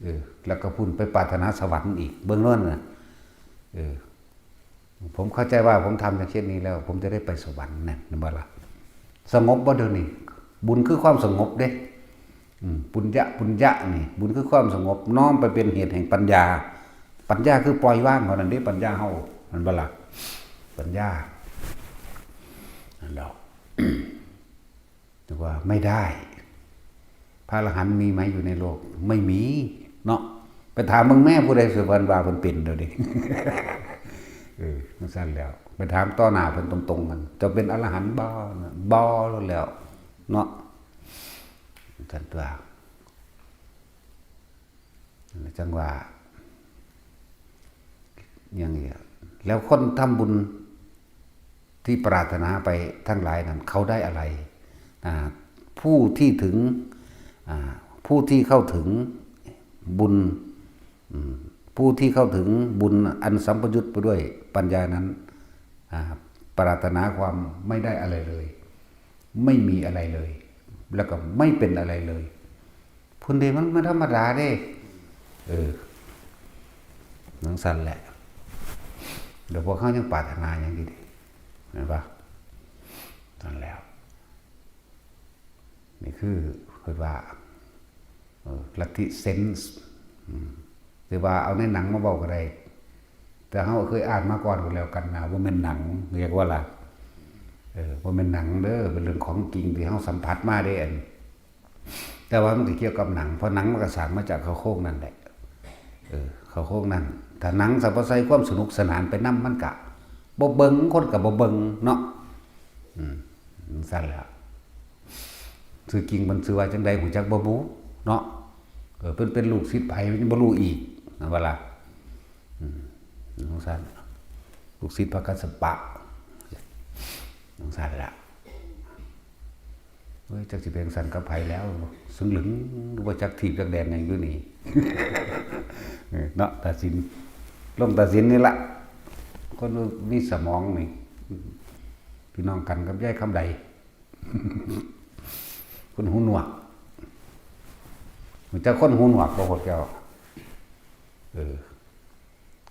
เออ แล้วก็พุ้นไปปรารถนาสวรรค์อีก เบิ่งโน่นน่ะ เออ ผมเข้าใจว่าผมทำอย่างเช่นนี้แล้ว ผมจะได้ไปสวรรค์นะ แม่นบ่ล่ะ สงบบ่เดี๋ยวนี้ บุญคือความสงบเด้ อืม ปุญญะ ปุญญะนี่ บุญคือความสงบ น้อมไปเป็นเหตุแห่งปัญญา ปัญญาคือปล่อยวางเท่านั้นเด้ ปัญญาเฮา แม่นบ่ล่ะ ปัญญา นั่นแหละ แต่ว่าไม่ได้ พระอรหันต์มีไหมอยู่ในโลก ไม่มี เนาะ ไปถามเบิ่งแม่ ผู้ใดสิเพิ่นว่าเพิ่นเป็นเดี๋ยวนี้ เออ จั่งซั้นแล้ว ไปถามต่อหน้าเพิ่นตรงๆ กัน เจ้าเป็นอรหันต์บ่ บ่แล้ว เนาะ จั่งซั้นตั๊ว จั่งว่า อย่างนี้ แล้วคนทำบุญที่ปรารถนาไปทั้งหลายนั้น เขาได้อะไร อ่า ผู้ที่ถึง อ่า ผู้ที่เข้าถึงบุญ อืม ผู้ที่เข้าถึงบุญอันสัมปยุตไปด้วยปัญญานั้น อ่า ปรารถนาความไม่ได้อะไรเลย ไม่มีอะไรเลย แล้วก็ไม่เป็นอะไรเลย พุ้นเด้ มัน มันธรรมดาเด้ เออ จั่งซั้นแหละ เดี๋ยวพวกเขายังปรารถนาอย่างดีๆ เห็นปะ นั่นแหละ นี่คือเพิ่นว่า เออ ลัทธิเซนส์ อืม แต่ว่าเอาในหนังมาเว้าก็ได้ แต่เฮาเคยอ่านมาก่อนก็แล้วกันนะ ว่าแม่นหนัง เรียกว่าล่ะ เออ ว่าแม่นหนังเด้อ เป็นเรื่องของจริงที่เฮาสัมผัสมาเด้ อัน แต่ว่ามันก็เกี่ยวกับหนัง เพราะหนังมันก็สร้างมาจากเขาโครงนั่นแหละ เออ เขาโครงนั่น ถ้าหนังสะบ่ใส่ความสนุกสนานไปนำ มันกะบ่เบิ่ง คนกะบ่เบิ่งเนาะ อืม จั่งซั้นแหละ ชื่อจริงมันชื่อว่าจั่งใด ฮู้จักบ่บุ เนาะ เออ เพิ่นเป็นลูกศิษย์ไผ มันยังบ่รู้อีก นั่นว่าล่ะ อืม จั่งซั้น ลูกศิษย์พระกัสสปะ จั่งซั้นล่ะ เอ้ย จักสิเป็นจั่งซั้นกับไผแล้ว ซึ่งหลึง บ่จักถีบจักแดนหยังอยู่นี่ เออ เนาะ ตัดสิน ลงตัดสินนี่ละ คนมีสมองนี่ พี่น้องกันกับยายคำใด คนหูหนวก รู้จักคนหูหนวกบ่ พวกเจ้า เออ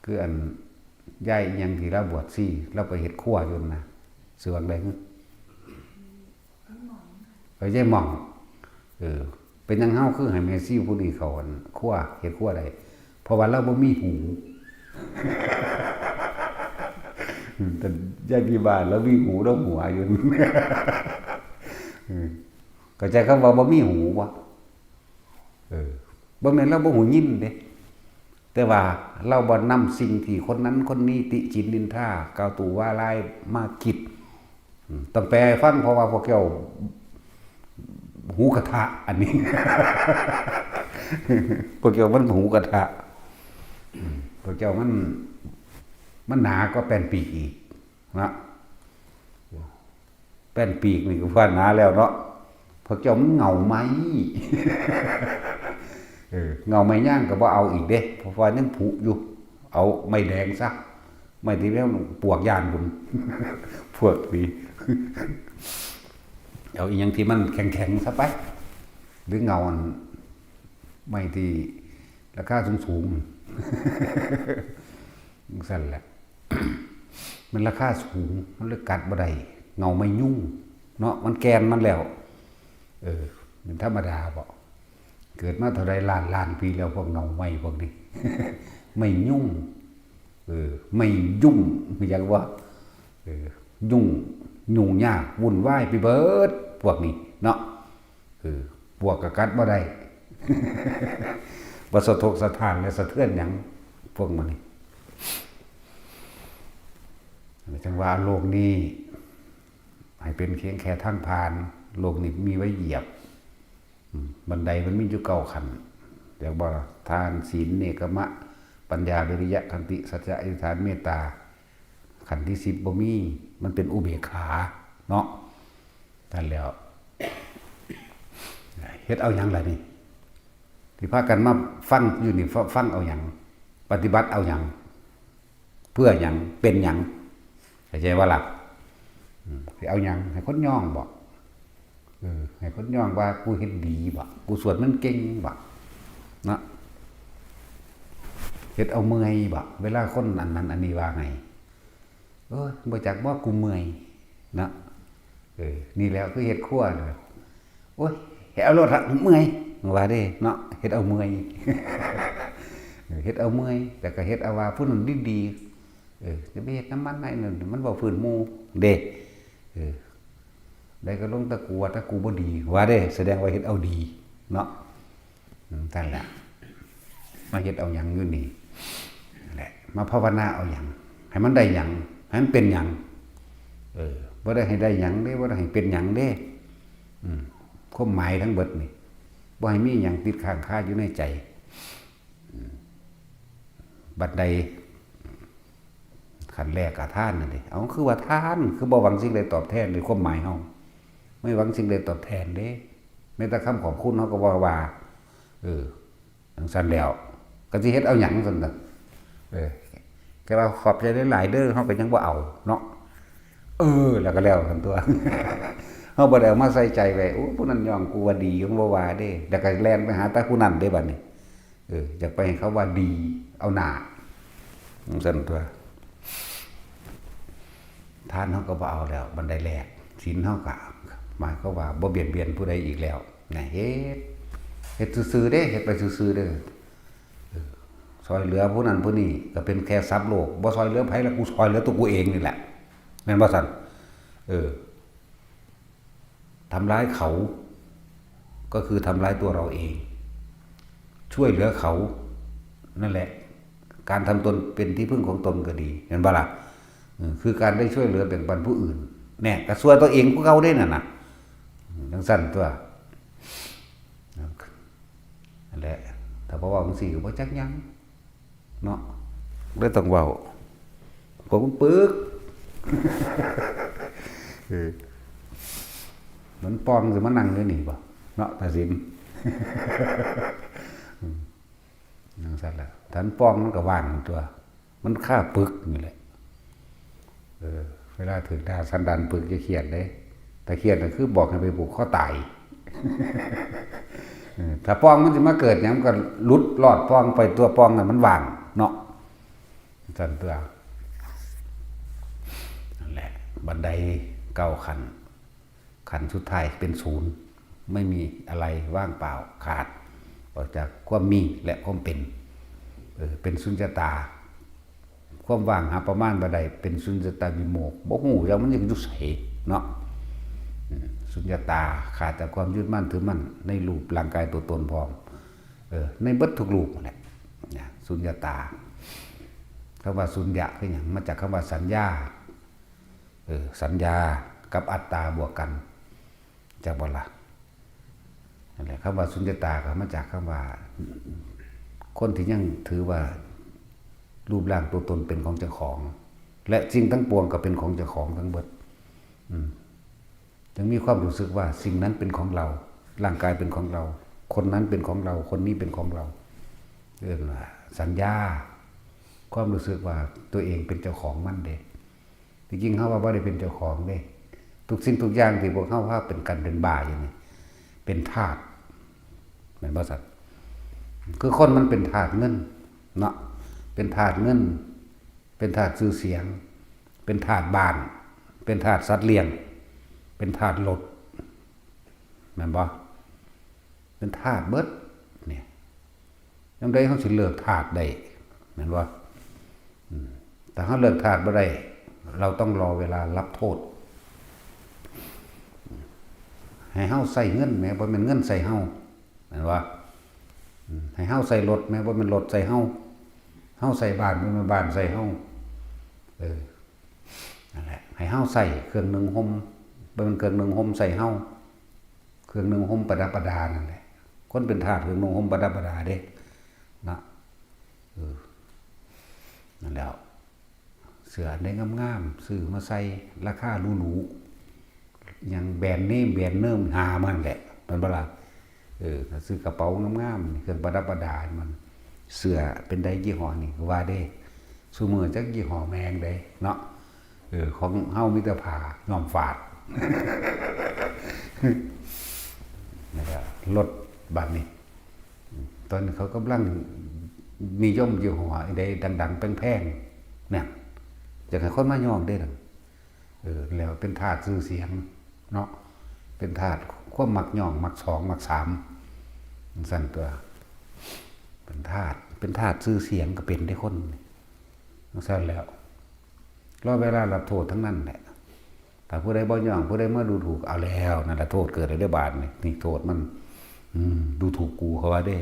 คืออันยายอิหยังที่ลาวบวชชี ลาวไปเฮ็ดครัวอยู่นั่นนะ ชื่อว่าจั่งใด๋ เออ ยายหม่อง เออ เป็นหยังเฮาคือให้แม่ชีผู้นี้เข้าอันครัว เฮ็ดครัวได้ เพราะว่าลาวบ่มีหู อืม แต่ยายที่บ้านลาวมีหู ลาวหัวอยู่ อืม เข้าใจคำว่าบ่มีหูบ่ เออ บ่แม่นลาวบ่หูยินเด้ แต่ว่าลาวบ่นำสิ่งที่คนนั้นคนนี้ติฉินนินทา กล่าวตู่ว่าร้ายมาคิด อืม ต้องแปลให้ฟัง เพราะว่าพวกเจ้าหูกระทะ อันนี้ พวกเจ้ามันหูกระทะ อืม พวกเจ้ามัน มันหนากว่าแป้นปีกอีก นะ แป้นปีกนี่ก็ว่าหนาแล้วเนาะ พวกเจ้ามันเงาไหม เออ เงาไม้ย่างก็บ่เอาอีกเด้ เพราะว่ายังผุอยู่ เอาไม้แดงซะ ไม้ที่แม่นปลวกย่านบุญ พวกนี้ เอาอีหยังที่มันแข็งๆซะไป หรือเงาอัน ไม้ที่ราคาสูงๆ จั่งซั่นแหละ มันราคาสูง มันเลยกัดบ่ได้ เงาไม้ยุงเนาะ มันแก่นมันแล้ว เออ เป็นธรรมดาบ่ เกิดมาเท่าใดล้านล้านปีแล้ว พวกเงาไม้พวกนี้ ไม้ยุง เออ ไม้ยุ่ง อยากว่า เออ ยุ่ง ยุ่งยาก วุ่นวายไปเบิด พวกนี้เนาะ เออ ปลวกก็กัดบ่ได้ บ่สะทกสะท้านและสะเทือนหยัง พวกมันนี่ จั่งว่าโลกนี้ ให้เป็นเพียงแค่ทางผ่าน โลกนี้มีไว้เหยียบ อืม บันไดมันมีอยู่เก้าขั้น เรียกว่าทาน ศีล เนกขมะ ปัญญา วิริยะ ขันติ สัจจะ อธิษฐาน เมตตา ขั้นที่สิบบ่มี มันเป็นอุเบกขา เนาะ นั่นแหล้ว เฮ็ดเอาหยังล่ะนี่ ที่พากันมาฟังอยู่นี่ ฟ- ฟังเอาหยัง ปฏิบัติเอาหยัง เพื่อหยัง เป็นหยัง เข้าใจบ่ล่ะ อืม สิเอาหยัง ให้คนยองบ่ เออ ให้คนยองว่ากูเฮ็ดดีบ่ กูสวดมนต์เก่งบ่ เนาะ เฮ็ดเอาเมื่อยบ่ เวลาคนอันนั้นอันนี้ว่าไง โอ้ย บ่จักบ่ กูเมื่อย เนาะ เออ นี่แหล้วคือเฮ็ดครัวนี่ โอ้ย เฮ็ดเอาโลดละ เมื่อย ว่าเด้ เนาะ เฮ็ดเอาเมื่อย เออ เฮ็ดเอาเมื่อย แต่ก็เฮ็ดเอาว่าผู้นั้นดีๆ เออ จะไปเฮ็ดนำมันไอ้นั่น มันเว้าพื้นหมู่เด้ เออ ได้ก็ลงตะกัว ถ้ากูบ่ดี ว่าเด้ แสดงว่าเฮ็ดเอาดี เนาะ อืม นั่นแหละ มาเฮ็ดเอาหยังอยู่นี่ นั่นแหละ มาภาวนาเอาหยัง ให้มันได้หยัง ให้มันเป็นหยัง เออ บ่ได้ให้ได้หยังเด้ บ่ได้ให้เป็นหยังเด้ อืม ความหมายทั้งเบิดนี่ บ่ให้มีหยังติดค้างคาอยู่ในใจ อืม บัดใด ขั้นแรกก็ทานนั่นเด้ เอา คือว่าทาน คือบ่หวังสิ่งใดตอบแทนเด้ ความหมายเฮา ไม่หวังสิ่งใดตอบแทนเด้ แม้แต่คำขอบคุณเฮาก็บ่ว่า เออ จั่งซั่นแล้ว ก็สิเฮ็ดเอาหยังซั่นน่ะ เออ แค่ว่าขอบใจหลายๆเด้อ เฮาก็ยังบ่เอาเนาะ เออ แล้วก็แล้วซั่นตั๊ว เฮาบ่ได้เอามาใส่ใจไว้ โอ้ ผู้นั้นยองกูว่าดี ยังบ่ว่าเด้ แล้วก็แล่นไปหาแต่ผู้นั้นเด้บัดนี้ เออ อยากไปให้เขาว่าดี เอาหน้า จั่งซั่นตั๊ว ทานเฮาก็บ่เอาแล้ว บันไดแรก ศีลเฮาก็ หมายความว่าบ่เบียดเบียนผู้ใดอีกแล้ว นะ เฮ็ด เฮ็ดซื่อๆเด้ เฮ็ดไปซื่อๆเด้อ เออ ซ่อยเหลือผู้นั้นผู้นี้ ก็เป็นแค่ทรัพย์โลก บ่ซ่อยเหลือไผละ กูซ่อยเหลือตัวกูเองนี่แหละ แม่นบ่ซั่น เออ ทำร้ายเขา ก็คือทำร้ายตัวเราเอง ช่วยเหลือเขา นั่นแหละ การทำตนเป็นที่พึ่งของตนก็ดี เห็นบ่ล่ะ เออ คือการได้ช่วยเหลือแบ่งปันผู้อื่น แน่ ก็ซ่อยตัวเองคือเก่าเด้นั่นน่ะ อืม จั่งซั่นตั๊ว นั่นแหละ ถ้าบ่เว้าจั่งซี้ก็บ่จักหยัง เนาะ เลยต้องเว้า ผมปึก เออ เหมือนปองสิมานั่งอยู่นี่บ่ เนาะ ตาสิน อืม จั่งซั่นล่ะ ถ้ามันปองมันก็ว่างตั๊ว มันคาปึกนี่แหละ เออ เวลาถืกด่าสันดานปึกอย่าเครียดเด้ ถ้าเครียดน่ะคือบอกให้ไปผูกคอตาย เออ ถ้าปองมันสิมาเกิดหยัง มันก็หลุดรอดปองไปตั๊ว ปองน่ะมันว่างเนาะ ซั่นตั๊ว นั่นแหละ บันไดเก้าขั้น ขั้นสุดท้ายเป็นศูนย์ ไม่มีอะไรว่างเปล่า ขาดออกจากความมีและความเป็น เออ เป็นสุญญตา ความว่างหาประมาณบ่ได้ เป็นสุญญตาวิโมกข์ บ่ฮู้จักมันอยู่ไสเนาะ อืม สุญญตา ขาดจากความยึดมั่นถือมั่นในรูปร่างกายตัวตนพร้อม เออ ในเบิดทุกรูปนั่นแหละ นะ สุญญตา คำว่าสุญญะคือหยัง มาจากคำว่าสัญญา เออ สัญญากับอัตตาบวกกัน จักบ่ล่ะ นั่นแหละ คำว่าสุญญตาก็มาจากคำว่า คนที่ยังถือว่ารูปร่างตัวตนเป็นของเจ้าของ และสิ่งทั้งปวงก็เป็นของเจ้าของทั้งเบิด อืม จึงมีความรู้สึกว่าสิ่งนั้นเป็นของเรา ร่างกายเป็นของเรา คนนั้นเป็นของเรา คนนี้เป็นของเรา เรียกว่าสัญญา ความรู้สึกว่าตัวเองเป็นเจ้าของมันเด้ ที่จริงเฮาว่าบ่ได้เป็นเจ้าของเด้ ทุกสิ่งทุกอย่างที่พวกเฮาพาเป็นกันเป็นบ้าอยู่นี่ เป็นทาส แม่นบ่ซั่น คือคนมันเป็นทาสเงินเนาะ เป็นทาสเงิน เป็นทาสชื่อเสียง เป็นทาสบ้าน เป็นทาสสัตว์เลี้ยง เป็นทาสรถ แม่นบ่ เป็นทาสเบิด เนี่ย ยามใดเฮาสิเลิกทาสได้ แม่นบ่ อืม ถ้าเฮาเลิกทาสบ่ได้ เราต้องรอเวลารับโทษ ให้เฮาใช้เงินแหม บ่แม่นเงินใช้เฮา แม่นบ่ อืม ให้เฮาใช้รถแหม บ่แม่นรถใช้เฮา เฮาใช้บ้าน บ่แม่นบ้านใช้เฮา เออ นั่นแหละ ให้เฮาใช้เครื่องนุ่งห่ม บ่แม่นเครื่องนุ่งห่มใช้เฮา เครื่องนุ่งห่มประดับประดานั่นแหละ คนเป็นทาสเครื่องนุ่งห่มประดับประดาเด้ นะ เออ นั่นแหละ เสื้ออันใดงามๆ ซื้อมาใส่ ราคาหรูๆ อย่างแบรนด์เนม แบรนด์เนิม หามันแหละ แม่นบ่ล่ะ เออ ถ้าซื้อกระเป๋างามๆ เครื่องประดับประดามัน เสื้อเป็นใดยี่ห้อนี่ ว่าเด้ ซุมื้อจักยี่ห้อแม่งใดเนาะ เออ ของเฮามีแต่ผ้าย้อมฝาด แล้วก็รถบัดนี้ ตอนนี้เขากำลังนิยมยี่ห้อใดดังๆ แพงๆ เนี่ย อยากให้คนมาย้อมเด้ล่ะ เออ แล้วเป็นทาสชื่อเสียงเนาะ เป็นทาสความมักย้อม มักสอง มักสาม จั่งซั่นตัว เป็นทาส เป็นทาสชื่อเสียงก็เป็นได้คน จั่งซั่นแล้ว รอเวลารับโทษทั้งนั้นแหละ ถ้าผู้ใดบ่ย้อม ผู้ใดมาดูถูก เอาแล้ว นั่นแหละโทษเกิดแล้วเด้อบาดนี่ นี่โทษมัน อืม ดูถูกกูเขาว่าเด้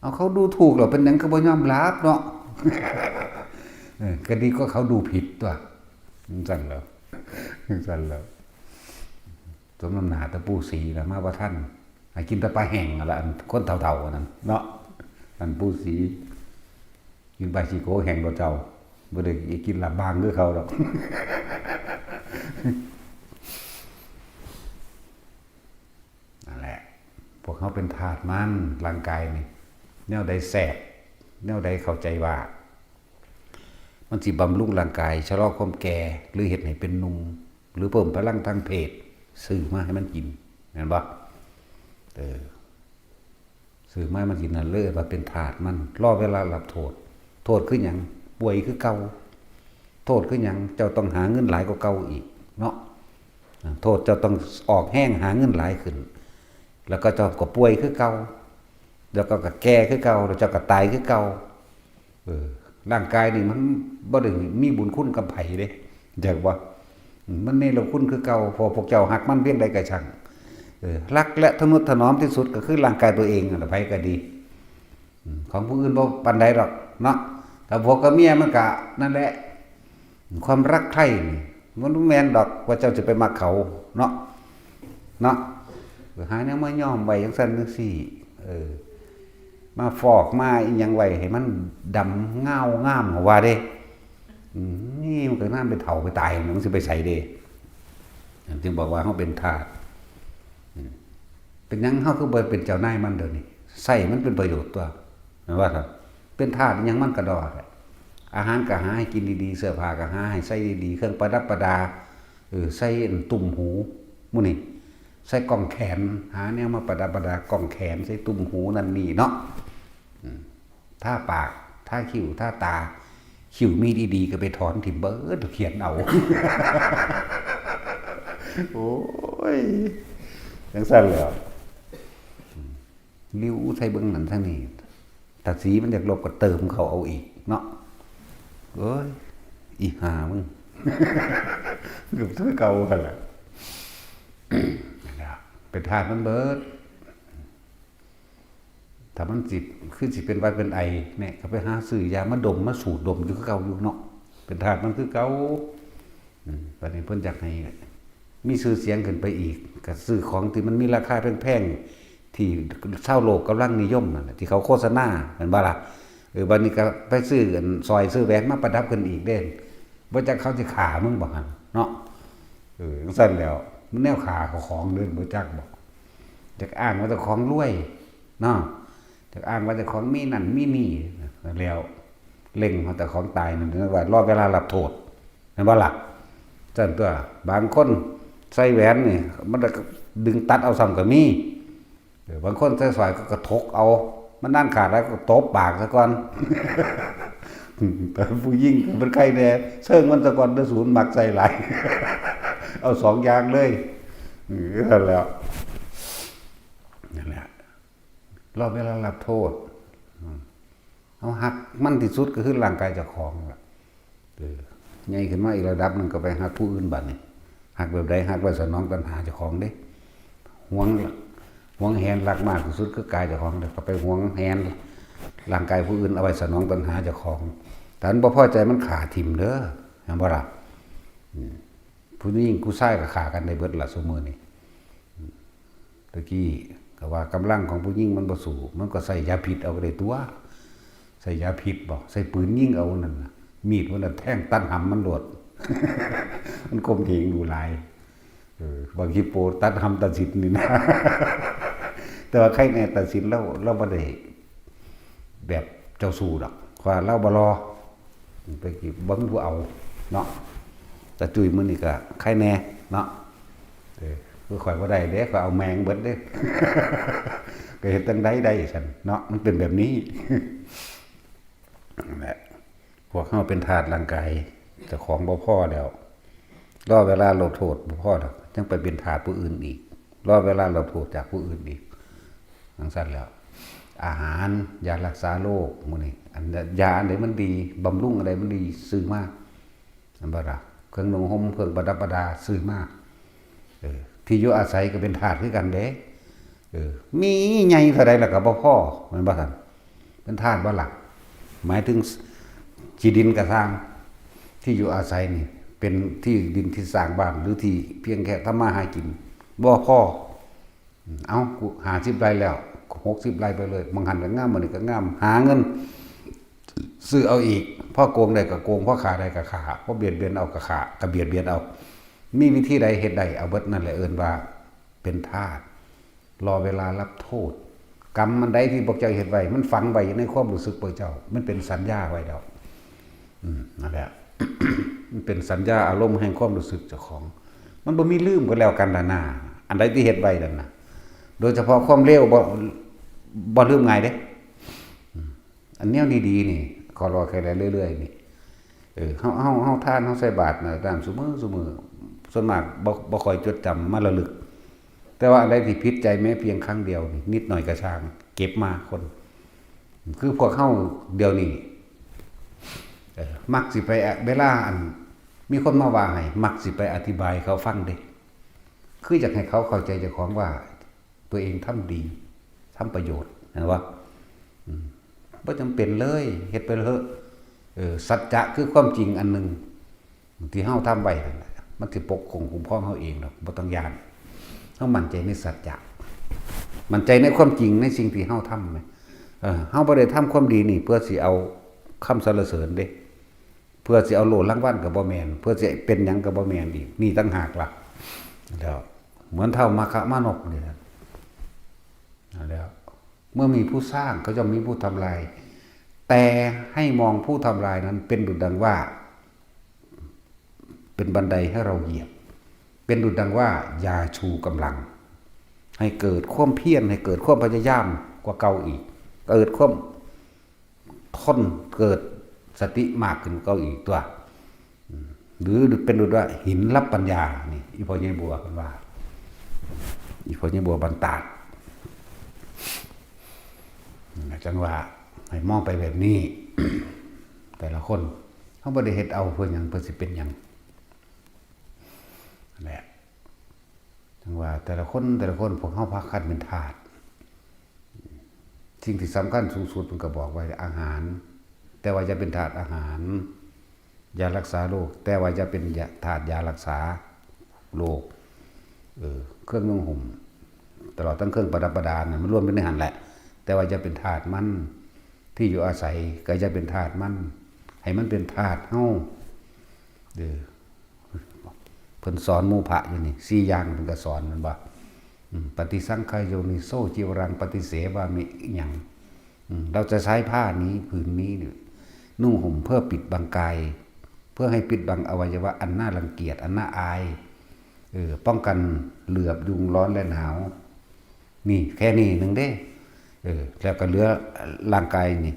เอาเขาดูถูกแล้วเป็นหยังคือบ่ยอมรับเนาะ เออ ก็ดีกว่าเขาดูผิดตัว จั่งซั่นแล้ว จั่งซั่นแล้ว สมน้ำหน้าตะปูสีน่ะ มาบ่ทัน ให้กินแต่ปลาแห้งนั่นล่ะ อันคนเฒ่าๆ อันนั้นเนาะ อันปูสี กินปลาขี้โกแห้งโลดเจ้า บ่ได้กินลาบบางคือเขาดอก นั่นแหละ พวกเขาเป็นทาสมัน ร่างกายนี่ แนวใดแซ่บ แนวใดเข้าใจว่า มันสิบำรุงร่างกาย ชะลอความแก่ หรือเฮ็ดให้เป็นหนุ่ม หรือเพิ่มพลังทางเพศ ซื้อมาให้มันกิน แม่นบ่ เออ ซื้อมามันกินนั่นเลย ว่าเป็นทาสมัน รอเวลารับโทษ โทษคือหยัง ป่วยคือเก่า โทษคือหยัง เจ้าต้องหาเงินหลายกว่าเก่าอีกเนาะ อ่า โทษเจ้าต้องออกแฮงหาเงินหลายขึ้น แล้วก็เจ้าก็ป่วยคือเก่า แล้วก็ก็แก่คือเก่า แล้วเจ้าก็ตายคือเก่า เออ ร่างกายนี่มันบ่ได้มีบุญคุณกับไผเด้ จักบ่ มันเนรคุณคือเก่า เพราะพวกเจ้าฮักมันเพียงใดก็ช่าง เออ รักและทะนุถนอมที่สุดก็คือร่างกายตัวเองนั่นแหละ ไผก็ดี อืม ของผู้อื่นบ่ปานใดดอกเนาะ กับผัวกับเมียมันก็นั่นแหละ ความรักใคร่นี่ มันบ่แม่นดอกว่าเจ้าจะไปมักเขาเนาะ เนาะ หาแนวมาย้อมไว้จั่งซั่นจั่งซี้ เออ มาฟอกมาอิหยังไว้ให้มันดำเงางามว่าเด้ อืม นี่มันก็นานไปเฒ่าไปตาย มันสิไปไสเด้ จึงบอกว่าเฮาเป็นทาส อืม เป็นหยังเฮาคือบ่เป็นเจ้านายมันเดี๋ยวนี้ ใช้มันเป็นประโยชน์ตัว แม่นบ่ครับ เป็นทาสอิหยังมันก็ดอแหละ อาหารก็หาให้กินดีๆ เสื้อผ้าก็หาให้ใส่ดีๆ เครื่องประดับประดา เออ ใส่อันตุ้มหู หมู่นี่ ใส่ก้องแขน หาแนวมาประดับประดาก้องแขน ใส่ตุ้มหูนั่นนี่เนาะ อืม ทาปาก ทาคิ้ว ทาตา คิ้วมีดีๆ ก็ไปถอนถิ่มเบิด เขียนเอา โอ้ย จั่งซั่นแหล้ว อืม ริ้วใส่เบิ่งนั่นทางนี้ ถ้าสีมันอยากลบก็เติมเข้าเอาอีกเนาะ โอ้ย อีห่ามึง ก็คือเก่าหั่นล่ะ เป็นทาสมันเบิด ถ้ามันสิ คือสิเป็นหวัดเป็นไอเนี่ย ก็ไปหาซื้อยามาดมมาสูดดมอยู่คือเก่าอยู่เนาะ เป็นทาสมันคือเก่า อืม บัดนี้เพิ่นอยากให้มีชื่อเสียงขึ้นไปอีก ก็ซื้อของที่มันมีราคาแพงๆ ที่ชาวโลกกำลังนิยมนั่นแหละ ที่เขาโฆษณา แม่นบ่ล่ะ เออ บัดนี้ก็ไปซื้ออันสร้อยซื้อแหวนมาประดับขึ้นอีกเด้ บ่จักเขาสิฆ่ามึงบ่หั่นเนาะ เออ จั่งซั่นแหล้ว มันแนวฆ่าเจ้าของเด้อ บ่จักบ่ จักอ้างว่าเจ้าของรวยเนาะ จักอ้างว่าเจ้าของมีนั่นมีนี่ แล้วเล็งเอาแต่ของตายนั่น ว่ารอเวลารับโทษ แม่นบ่ล่ะ ซั่นตั๊ว บางคนใส่แหวนนี่ มันก็ดึงตัดเอาซ้ำก็มี เออ บางคนใส่สร้อยก็กระทกเอา มันนั่นขาดแล้วก็ตบปากซะก่อน แต่ผู้หญิงมันใครแน่ เซิงมันซะก่อนเด้อ สูนมักใส่หลาย เอาสองอย่างเลย เออ นั่นแหละ นั่นแหละ รอเวลารับโทษ อืม เอาฮักมันที่สุดก็คือร่างกายเจ้าของล่ะ เออ ใหญ่ขึ้นมาอีกระดับหนึ่งก็ไปฮักผู้อื่นบัดนี้ ฮักแบบใด ฮักไว้สนองตัณหาเจ้าของเด้ หวง หวงแหนรักมากที่สุดคือกายเจ้าของ แล้วก็ไปหวงแหนร่างกายผู้อื่นเอาไว้สนองตัณหาเจ้าของ ถ้ามันบ่พอใจมันฆ่าถิ่มเด้อ แม่นบ่ล่ะ อืม ผู้หญิงผู้ชายก็ฆ่ากันได้เบิดล่ะซุมื้อนี้ อืม ตะกี้ก็ว่ากำลังของผู้หญิงมันบ่สู้ มันก็ใส่ยาพิษเอาก็ได้ตั๊ว ใส่ยาพิษบ่ ใส่ปืนยิงเอานั่นน่ะ มีดมันน่ะแทงตัดหำมันโลด มันข่มเหงดูหลาย เออ บักฮิปโปตัดหำตัดสินนี่นะ แต่ว่าใครแน่ตัดสินแล้ว เราบ่ได้แบบเจ้าสู้ดอก ว่าเราบ่รอ ไปกี่บ่มีผู้เอาเนาะ แต่จุ้ยมื้อนี้ก็ใครแน่เนาะ เออ คือข่อยบ่ได้เด้ ข่อยเอาแมงเบิดเด้ ก็เฮ็ดจั่งใดได้ซั่นเนาะ มันเป็นแบบนี้ นั่นแหละ พวกเฮาเป็นทาสร่างกาย เจ้าของบ่พอแล้ว รอเวลาลดโทษบ่พอดอก ยังไปเป็นทาสผู้อื่นอีก รอเวลาลดโทษจากผู้อื่นอีก จั่งซั่นแล้ว อาหาร ยารักษาโรค มื้อนี้ อัน ยาอันใดมันดี บำรุงอันใดมันดี ซื้อมา แม่นบ่ล่ะ เครื่องนุ่งห่ม เครื่องประดับประดา ซื้อมา เออ ที่อยู่อาศัยก็เป็นทาสคือกันเด้ เออ มีใหญ่เท่าใดล่ะก็บ่พอ แม่นบ่ซั่น เป็นทาสบ่ล่ะ หมายถึงที่ดินก็ซ่าง ที่อยู่อาศัยนี่ เป็นที่ดินที่สร้างบ้าน หรือที่เพียงแค่ทำมาหากิน บ่พอ อืม เอ้า กูห้าสิบไร่แล้ว หกสิบไร่ไปเลย บางหันก็งาม มื้อนี้ก็งาม หาเงิน ซื้อเอาอีก พอโกงได้ก็โกง พอฆ่าได้ก็ฆ่า พอเบียดเบียนเอาก็ฆ่า ก็เบียดเบียนเอา มีวิธีใดเฮ็ดได้ เอาเบิดนั่นแหละ เอิ้นว่าเป็นทาส รอเวลารับโทษ กรรมอันใดที่พวกเจ้าเฮ็ดไว้ มันฝังไว้ในความรู้สึกพวกเจ้า มันเป็นสัญญาไว้แล้ว อืม นั่นแหละ มันเป็นสัญญาอารมณ์แห่งความรู้สึกเจ้าของ มันบ่มีลืมกันแล้วกันนะนา อันใดที่เฮ็ดไว้นั่นน่ะ โดยเฉพาะความเลวบ่ บ่ลืมง่ายเด้ อืม อันแนวดีๆนี่ ขอรอแค่เรื่อยๆนี่ เออ เฮา เฮา เฮาทาน เฮาใส่บาตรนะ ตามซุมื้อซุมื้อ ส่วนมากบ่ บ่ค่อยจดจำมาระลึก แต่ว่าอันใดที่ผิดใจแม้เพียงครั้งเดียวนี่ นิดหน่อยก็ช่าง เก็บมาคน คือพวกเฮาเดี๋ยวนี้ เออ มักสิไป เวลาอันมีคนมาว่าให้ มักสิไปอธิบายให้เขาฟังเด้ คืออยากให้เขาเข้าใจเจ้าของว่าตัวเองทำดี ทำประโยชน์ เห็นบ่ อืม บ่จำเป็นเลย เฮ็ดไปเถอะ เออ สัจจะคือความจริงอันหนึ่ง ที่เฮาทำไว้นั่นแหละ มันสิปกป้องคุ้มครองเฮาเองดอก บ่ต้องย้าน เฮามั่นใจในสัจจะ มั่นใจในความจริงในสิ่งที่เฮาทำนะ เออ เฮาบ่ได้ทำความดีนี่เพื่อสิเอาคำสรรเสริญเด้ เพื่อสิเอาโล่รางวัลก็บ่แม่น เพื่อสิเป็นหยังก็บ่แม่นอีก นี่ต่างหากล่ะ แล้วเหมือนเฒ่ามาคะมานพนี่นะ แล้วเมื่อมีผู้สร้างก็ย่อมมีผู้ทำลาย แต่ให้มองผู้ทำลายนั้นเป็นดุจดังว่า เป็นบันไดให้เราเหยียบ เป็นดุจดังว่าอย่าชูกำลัง ให้เกิดความเพียร ให้เกิดความพยายามกว่าเก่าอีก เกิดความทน เกิดสติมากขึ้นกว่าเก่าอีกตั๊ว อืม หรือเป็นดุจว่าหินรับปัญญา นี่ อีพ่อใหญ่บัวเพิ่นว่า อีพ่อใหญ่บัวบันตาด จั่งว่าให้มองไปแบบนี้ แต่ละคน เฮาบ่ได้เฮ็ดเอาเพื่อหยัง เพื่อสิเป็นหยัง นั่นแหละ จั่งว่าแต่ละคน แต่ละคน พวกเฮาพากันเป็นทาส สิ่งที่สำคัญสูงสุดมันก็บอกไว้อาหาร แต่ว่าอย่าเป็นทาสอาหาร ยารักษาโรค แต่ว่าอย่าเป็นยา ทาสยารักษาโรค เออ เครื่องนุ่งห่ม ตลอดทั้งเครื่องประดับประดาน่ะ มันรวมอยู่ในหั้นแหละ แต่ว่าอย่าเป็นทาสมัน ที่อยู่อาศัยก็อย่าเป็นทาสมัน ให้มันเป็นทาสเฮา เออ เพิ่นสอนหมู่พระอยู่นี่ สี่อย่างเพิ่นก็สอน แม่นบ่ อืม ปฏิสังขายโยนิโส จีวรังปฏิเสวามิ อิหยัง อืม เราจะใช้ผ้านี้ผืนนี้เนี่ย นุ่งห่มเพื่อปิดบังกาย เพื่อให้ปิดบังอวัยวะอันน่ารังเกียจ อันน่าอาย เออ ป้องกันเหลือบยุงร้อนและหนาว นี่แค่นี้หนึ่งเด้ เออ แล้วก็เหลือร่างกายนี่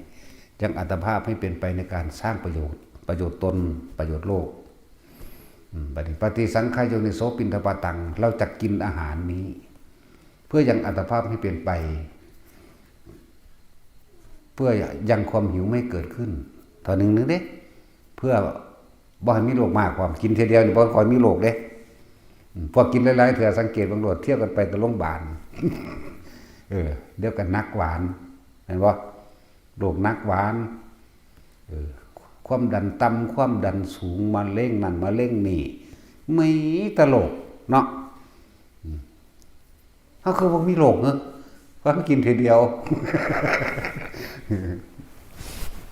ยังอัตภาพให้เป็นไปในการสร้างประโยชน์ ประโยชน์ตน ประโยชน์โลก อืม บัดนี้ ปฏิสังขายโยนิโสปิณฑปาตัง เราจะกินอาหารนี้ เพื่อยังอัตภาพให้เป็นไป เพื่อยังความหิวไม่เกิดขึ้น เท่านึงนึงเด้ เพื่อบ่ให้มีโรคมาก ความกินเทื่อเดียวนี่บ่ค่อยมีโรคเด้ อืม พวกกินหลายๆเทื่อ สังเกตเบิ่งโลด เที่ยวกันไปแต่โรงพยาบาล เออ เดี๋ยวก็หนักหวาน เห็นบ่ โรคหนักหวาน เออ ความดันต่ำ ความดันสูง มะเร็งนั่น มะเร็งนี่ มีแต่โรคเนาะ อืม เฮาคือบ่มีโรคเหรอ เพราะเฮากินเทื่อเดียว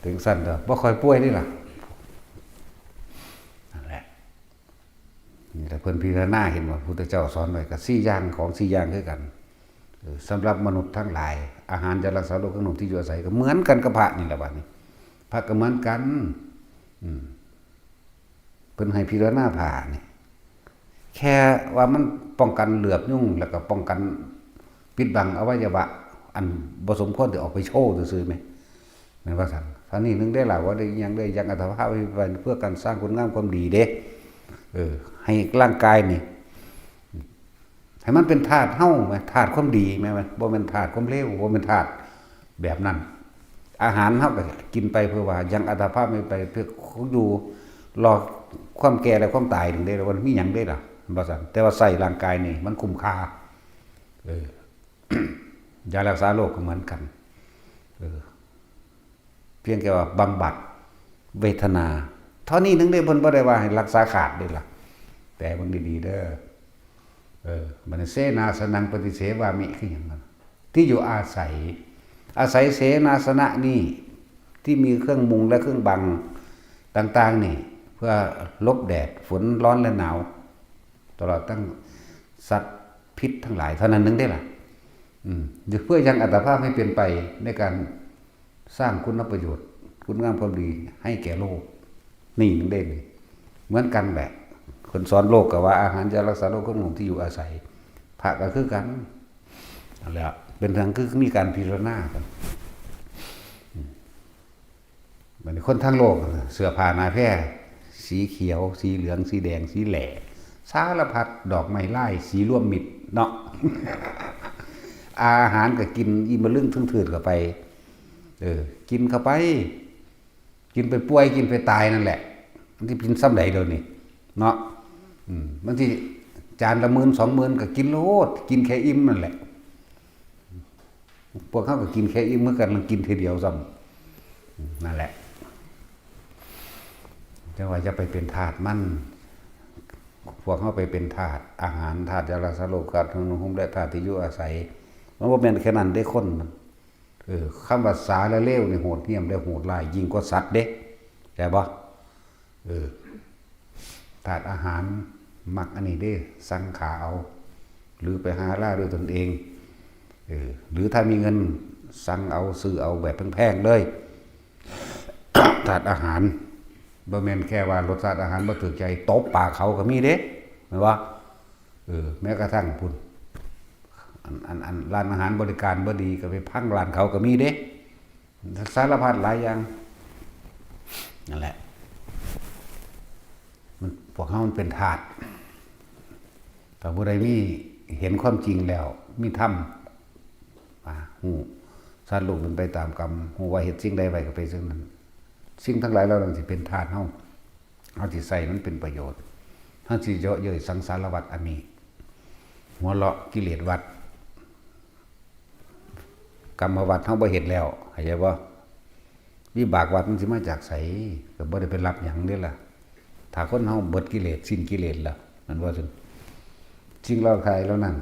ถึงซั่นเด้อ บ่ค่อยป่วยนี่ล่ะ นั่นแหละ นี่แหละเพิ่นพิจารณาเห็นว่าพุทธเจ้าสอนไว้ก็สี่อย่าง ของสี่อย่างคือกัน เออ สำหรับมนุษย์ทั้งหลาย อาหารยารักษาโรค เครื่องนุ่งที่อยู่อาศัยก็เหมือนกันกับพระนี่แหละบัดนี้ พระก็เหมือนกัน อืม เพิ่นให้พิจารณาผ้านี่ แค่ว่ามันป้องกันเหลือบยุง แล้วก็ป้องกันปิดบังอวัยวะ อันบ่สมควรที่ออกไปโชว์ซื่อๆแหม แม่นว่าซั่น เท่านี้นึงได้ล่ะ ว่าได้อิหยัง ได้ยังอัตภาพให้เป็นเพื่อการสร้างคุณงามความดีเด้ เออ ให้ร่างกายนี่ ให้มันเป็นธาตุเฮาแหม ธาตุความดีแหม บ่แม่นธาตุความเลว บ่แม่นธาตุแบบนั้น อาหารเฮาก็กินไปเพื่อว่ายังอัตภาพให้ไปเพื่ออยู่รอความแก่และความตายนึงเด้ ว่ามีหยังเด้ล่ะ ว่าซั่น แต่ว่าใช้ร่างกายนี่มันคุ้มค่า เออ ยารักษาโรคก็เหมือนกัน เออ เพียงแค่ว่าบำบัดเวทนา เท่านี้นึงเด้ เพิ่นบ่ได้ว่าให้รักษาขาดเด้ล่ะ แต่เบิ่งดีๆเด้อ เออ บัดนี้ เสนาสนังปฏิเสวามิ คือหยังนั่น ที่อยู่อาศัย อาศัยเสนาสนะนี่ ที่มีเครื่องมุงและเครื่องบังต่างๆนี่ เพื่อหลบแดด ฝน ร้อนและหนาว ตลอดทั้งสัตว์พิษทั้งหลาย เท่านั้นนึงเด้ล่ะ อืม เพื่อยังอัตภาพให้เป็นไปในการสร้างคุณประโยชน์ คุณงามความดีให้แก่โลก นี่นึงเด้นี่ เหมือนกันแหละ เพิ่นสอนโลกก็ว่าอาหารยารักษาโรค เครื่องนุ่งที่อยู่อาศัย พระก็คือกัน นั่นแหละ เป็นทางคือมีการพิจารณากัน อืม บัดนี้คนทั้งโลกน่ะ เสื้อผ้าหน้าแพร สีเขียว สีเหลือง สีแดง สีแหล่ สารพัดดอกไม้ลาย สีร่วมมิตรเนาะ อาหารก็กินอิ่มบะลึงถึงถืดเข้าไป เออ กินเข้าไป กินไปป่วย กินไปตายนั่นแหละ มันสิกินส่ำใดเดี๋ยวนี้ เนาะ อืม มันสิจานละหมื่นสองหมื่นก็กินโลด กินแค่อิ่มนั่นแหละ พวกเขาก็กินแค่อิ่มเหมือนกัน มันกินทีเดียวซ้ำ นั่นแหละ แต่ว่าอย่าไปเป็นทาสมัน พวกเขาไปเป็นทาสอาหาร ทาสยารักษาโรค ทาสเครื่องนุ่งห่ม และทาสที่อยู่อาศัย มันบ่แม่นแค่นั้นเด้คนมัน เออ คำว่าสารเลวนี่โหดเหี้ยมและโหดร้ายยิ่งกว่าสัตว์เด้ แต่บ่ เออ ทาสอาหารมักอันนี้เด้ สั่งขาเอา หรือไปหาล่าด้วยตนเอง เออ หรือถ้ามีเงินสั่งเอา ซื้อเอาแบบแพงๆเลย ทาสอาหาร บ่แม่นแค่ว่ารสชาติอาหารบ่ถูกใจ ตบปากเขาก็มีเด้ แม่นบ่ เออ แม้กระทั่งพุ้น อัน อัน อันร้านอาหารบริการบ่ดีก็ไปพังร้านเขาก็มีเด้ สารพัดหลายอย่าง นั่นแหละ มัน พวกเขามันเป็นทาส ถ้าผู้ใดมี เห็นความจริงแล้ว มีธรรม อ่า ฮู้ สัตว์โลกเป็นไปตามกรรม ฮู้ว่าเฮ็ดสิ่งใดไว้ก็เป็นสิ่งนั้น สิ่งทั้งหลายเหล่านั้นสิเป็นทาสเฮา เฮาสิใช้มันเป็นประโยชน์ เฮาสิเยาะเย้ยสังสารวัฏอันนี้ หัวเราะกิเลสวัฏ กรรมวัฏเฮาบ่เฮ็ดแล้ว เข้าใจบ่ วิบากวัฏมันสิมาจากไส ก็บ่ได้ไปรับหยังเด้ล่ะ ถ้าคนเฮาเบิดกิเลส สิ้นกิเลสแล้ว นั่นว่าซั่น สิ่งเหล่าใดเหล่านั้น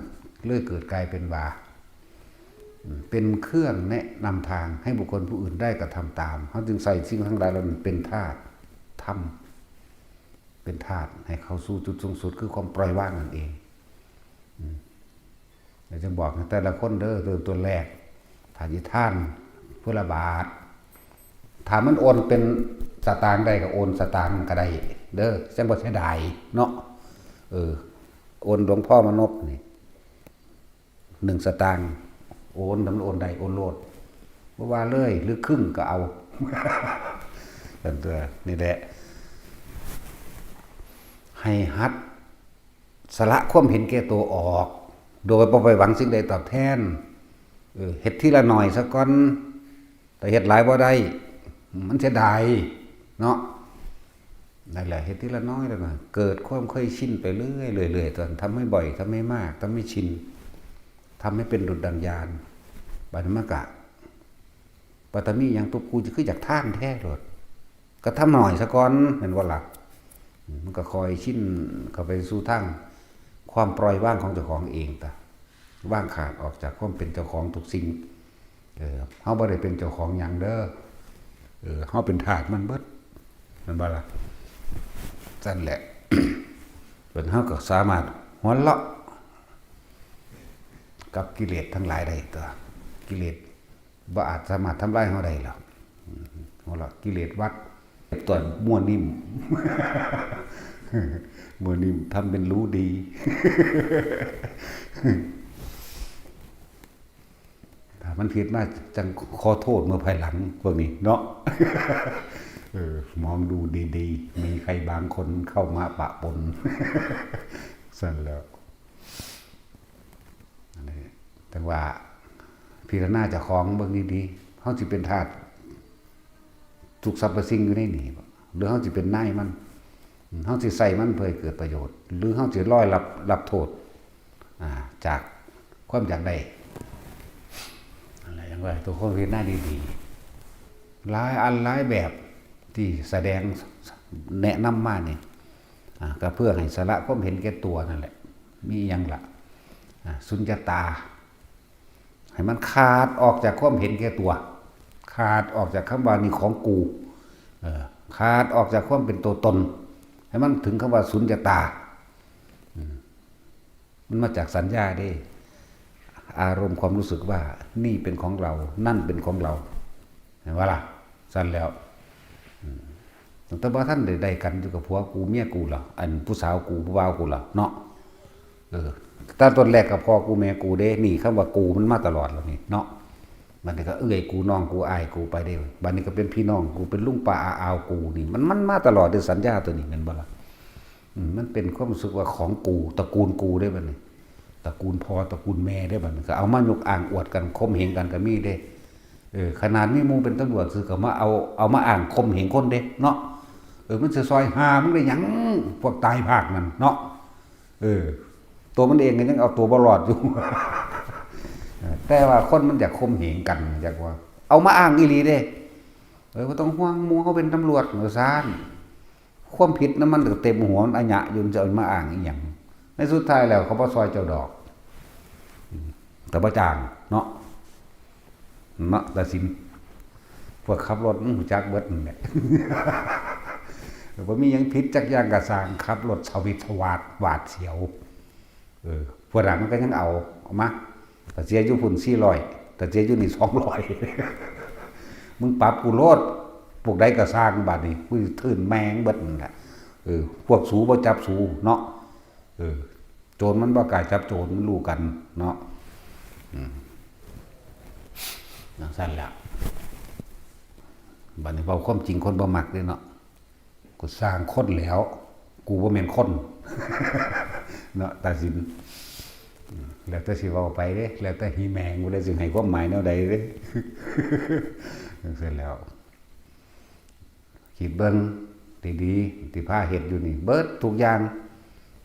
เลยเกิดกลายเป็นว่า เป็นเครื่องแนะนำทางให้บุคคลผู้อื่นได้กระทำตาม เฮาจึงใช้สิ่งทั้งหลายเหล่านั้นเป็นธาตุธรรม เป็นธาตุให้เข้าสู่จุดสูงสุดคือความปล่อยวางนั่นเอง อืม เดี๋ยวจะบอกให้แต่ละคนเด้อ เริ่มต้นแรก ถ้าสิทานผู้ละบาท ถ้ามันโอนเป็นสตางค์ได้ก็โอนสตางค์ก็ได้ เด้อ จั่งบ่เสียดายเนาะ เออ โอนหลวงพ่อมานพนี่ หนึ่งสตางค์ โอน ถ้ามันโอนได้ โอนโลด บ่ว่าเลย หรือครึ่งก็เอา นั่นตัว นี่แหละ ให้หัดสละความเห็นแก่ตัวออก โดยบ่ไปหวังสิ่งใดตอบแทน เออ เฮ็ดทีละหน่อยซะก่อน แต่เฮ็ดหลายบ่ได้ มันเสียดายเนาะ นั่นแหละ เฮ็ดทีละน้อยละน้อย เกิดความเคยชินไปเรื่อยๆ เรื่อยๆ ตอนทำให้บ่อย ทำให้มาก ทำให้ชิน ทำให้เป็นดุจดังยาน บัดนี้มันกะ บัดถ้ามีหยังปุ๊บ กูจะคืออยากทานแท้โลด ก็ทำหน่อยซะก่อน แม่นบ่ล่ะ มันก็ค่อยชินเข้าไปสู่ทางความปล่อยวางของเจ้าของเองตะ วางขาดออกจากความเป็นเจ้าของทุกสิ่ง เออ เฮาบ่ได้เป็นเจ้าของหยังเด้อ เออ เฮาเป็นทาสมันเบิด แม่นบ่ล่ะ ซั่นแหละ เพิ่น เฮาก็สามารถหัวเราะกับกิเลสทั้งหลายได้ตัว กิเลสบ่อาจสามารถทำลายเฮาได้หรอก อืม หัวเราะกิเลสวัด ตอนมั่วนิ่ม มั่วนิ่ม ทำเป็นรู้ดี ถ้ามันผิดมาจั่งขอโทษเมื่อภายหลัง พวกนี้เนาะ เออ มองดูดีๆ มีใครบางคนเข้ามาปะปน ซั่นแล้ว อันนี้ แต่ว่าพิจารณาเจ้าของเบิ่งดีๆ เฮาสิเป็นทาสทุกสรรพสิ่งอยู่ในนี่บ่ หรือเฮาสิเป็นนายมัน เฮาสิใช้มันเพื่อให้เกิดประโยชน์ หรือเฮาสิลอยรับ รับโทษ อ่า จากความอยากได้ อะไรอย่างว่า ตัวคนพิจารณาดีๆ หลายอันหลายแบบที่แสดงแนะนำมานี่ อ่า ก็เพื่อให้สละความเห็นแก่ตัวนั่นแหละ มีหยังล่ะ อ่า สุญญตา ให้มันขาดออกจากความเห็นแก่ตัว ขาดออกจากคำว่านี่ของกู เออ ขาดออกจากความเป็นตัวตน ให้มันถึงคำว่าสุญญตา อืม มันมาจากสัญญาเด้ อารมณ์ความรู้สึกว่านี่เป็นของเรา นั่นเป็นของเรา เห็นบ่ล่ะ ซั่นแล้ว อืม ตั้งแต่บ่ทันได้ได้กันอยู่กับผัวกูเมียกูล่ะ อันผู้สาวกูผู้บ่าวกูล่ะเนาะ เออ ตั้งต้นแรกกับพ่อกูแม่กูเด้ นี่คำว่ากูมันมาตลอดแล้วนี่เนาะ บัดนี้ก็เอื้อยกูน้องกูอ้ายกูไปเด้ บัดนี้ก็เป็นพี่น้องกู เป็นลุงป้าอาอาวกูนี่ มัน มันมาตลอดเด้ สัญญาตัวนี้ แม่นบ่ล่ะ อืม มันเป็นความรู้สึกว่าของกู ตระกูลกูเด้บัดนี้ ตระกูลพ่อตระกูลแม่เด้บัดนี้ ก็เอามายกอ้างอวดกัน ข่มเหงกันก็มีเด้ เออ ขนาดมีหมู่เป็นตำรวจซื่อก็มาเอา เอามาอ้างข่มเหงคนเด้เนาะ เออ มันสิซอยหามึงได้หยัง พวกตายภาคนั่นเนาะ เออ ตัวมันเองก็ยังเอาตัวบ่รอดอยู่ แต่ว่าคนมันอยากข่มเหงกัน อยากว่า เอามาอ้างอีหลีเด้ เออ บ่ต้องห่วง หมู่เฮาเป็นตำรวจ ว่าซั่น ความผิดนำมันก็เต็มหัว มันอะหยะอยู่ มันจะเอามาอ้างอีหยัง ในสุดท้ายแล้วเขาบ่ซอยเจ้าดอก อืม แต่บ่จ้างเนาะ เนาะ ตัดสิน พวกขับรถมันรู้จักเบิดนั่นแหละ บ่มีหยังผิดจักอย่างก็ซ่าง ขับรถสวิตช์สวาดหวาดเสียว เออ พวกนั้นมันก็ยังเอา เอามา ถ้าเสียอยู่พุ้นสี่ร้อย ถ้าเสียอยู่นี่สองร้อย มึงปรับกูโลด พวกใดก็ซ่าง บัดนี้ กูทื่นแม่งเบิดนั่นแหละ เออ พวกสูบ่จับสูเนาะ เออ โจรมันบ่กล้าจับโจร มันรู้กันเนาะ อืม จั่งซั่นแหละ บัดนี้เว้าความจริงคนบ่มักเด้เนาะ กูซ่างคนแล้ว กูบ่แม่นคน เนาะ ตัดสิน อืม แล้วแต่สิเว้าไปเด้ แล้วแต่ฮีแมงผู้ใดสิให้ความหมายแนวใดเด้ จั่งซั่นแล้ว คิดเบิ่งดีๆ ที่พาเฮ็ดอยู่นี่ เบิดทุกอย่าง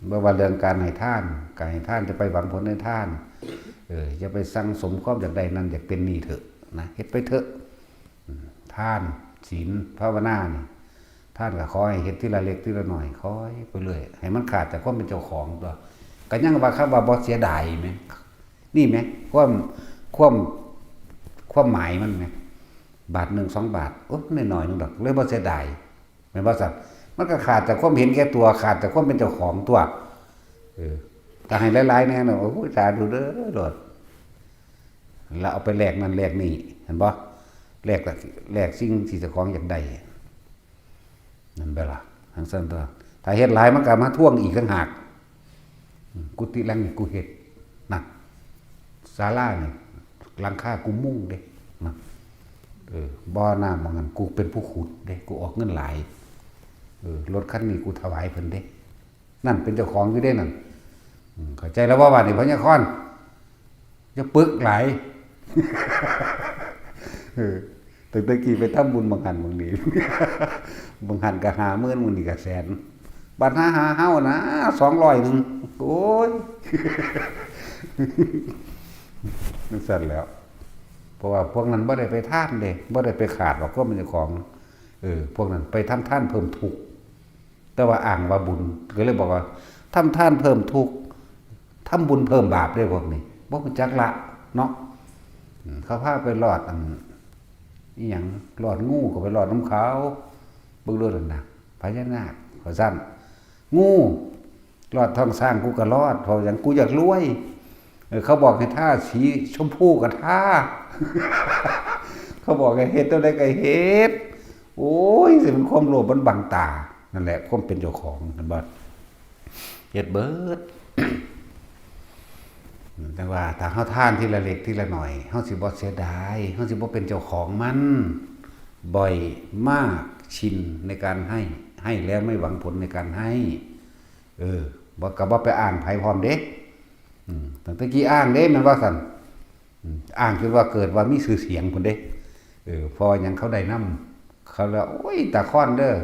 บ่ว่าเรื่องการให้ทาน การให้ทานจะไปหวังผลในทาน เออ อย่าไปสั่งสมความอยากได้นั่นอยากเป็นนี่เถอะนะ เฮ็ดไปเถอะ อืม ทาน ศีล ภาวนานี่ ทานก็ขอให้เฮ็ดทีละเล็กทีละน้อย ขอให้ไปเรื่อย ให้มันขาดจากความเป็นเจ้าของตัว ก็ยังว่าคำว่าบ่เสียดายแหม นี่แหม ความ ความ ความหมายมันแหม บาทหนึ่งสองบาท โอ๊ย น้อยๆ หนึ่งดอก เลยบ่เสียดาย แม่นบ่ซั่น มันก็ขาดจากความเห็นแก่ตัว ขาดจากความเป็นเจ้าของตัว เออ ถ้าให้หลายๆแน่นอน โอ้ย สาธุเด้อโลด แล้วเอาไปแลกนั่นแลกนี่ เห็นบ่ แลกกับ แลกสิ่งที่เจ้าของอยากได้ นั่นเด้อล่ะ จั่งซั่นตัว ถ้าเฮ็ดหลายมันก็มาทวงอีกต่างหาก อืม กุฏิหลังนี่กูเฮ็ด นะ ศาลานี่ หลังคากูมุงเด้ นะ เออ บ่อน้ำหม่องนั้นกูเป็นผู้ขุดเด้ กูออกเงินหลาย เออ รถคันนี้กูถวายเพิ่นเด้ นั่นเป็นเจ้าของอยู่เด้นั่น อืม เข้าใจแล้วบ่ ว่านี่ พญาคอน อย่าปึกหลาย เออ ตั้งแต่กี้ไปทำบุญบางหันบางนี้ บางหันก็ห้าหมื่น บางนี้ก็แสน บัดหาหาเฮานะ สองร้อยหนึ่ง โอ้ย จั่งซั่นแหล้ว เพราะว่าพวกนั้นบ่ได้ไปทานเด้ บ่ได้ไปขาดหรอก ความเป็นเจ้าของ เออ พวกนั้นไปทำทานเพิ่มทุกข์ แต่ว่าอ้างว่าบุญ ก็เลยบอกว่า ทำทานเพิ่มทุกข์ ทำบุญเพิ่มบาปเด้ พวกนี้ บ่รู้จักละเนาะ อืม เขาพาไปลอดอัน อิหยัง ลอดงูก็ไปลอดนำเขา เบิ่งโลดนั่นนะ พญานาค ว่าซั่น งู ลอดท้องช้างกูก็ลอด เพราะหยัง กูอยากรวย เออ เขาบอกให้ทาสีชมพูก็ทา เขาบอกให้เฮ็ดเท่าใดก็เฮ็ด โอ้ย สิเป็นความโลภมันบังตา นั่นแหละ ความเป็นเจ้าของ เห็นบ่ เฮ็ดเบิด แต่ว่าถ้าเฮาทานทีละเล็กทีละน้อย เฮาสิบ่เสียดาย เฮาสิบ่เป็นเจ้าของมัน บ่อยมาก ชินในการให้ ให้แล้วไม่หวังผลในการให้ เออ บ่ ก็บ่ไปอ้างไผพร้อมเด้ อืม ตั้งแต่กี้อ้างเด้ แม่นว่าซั่น อืม อ้างจนว่าเกิดว่ามีชื่อเสียงพุ้นเด้ เออ เพราะว่าหยัง เขาได้นำ เขาแล้ว โอ้ย ตาคอนเด้อ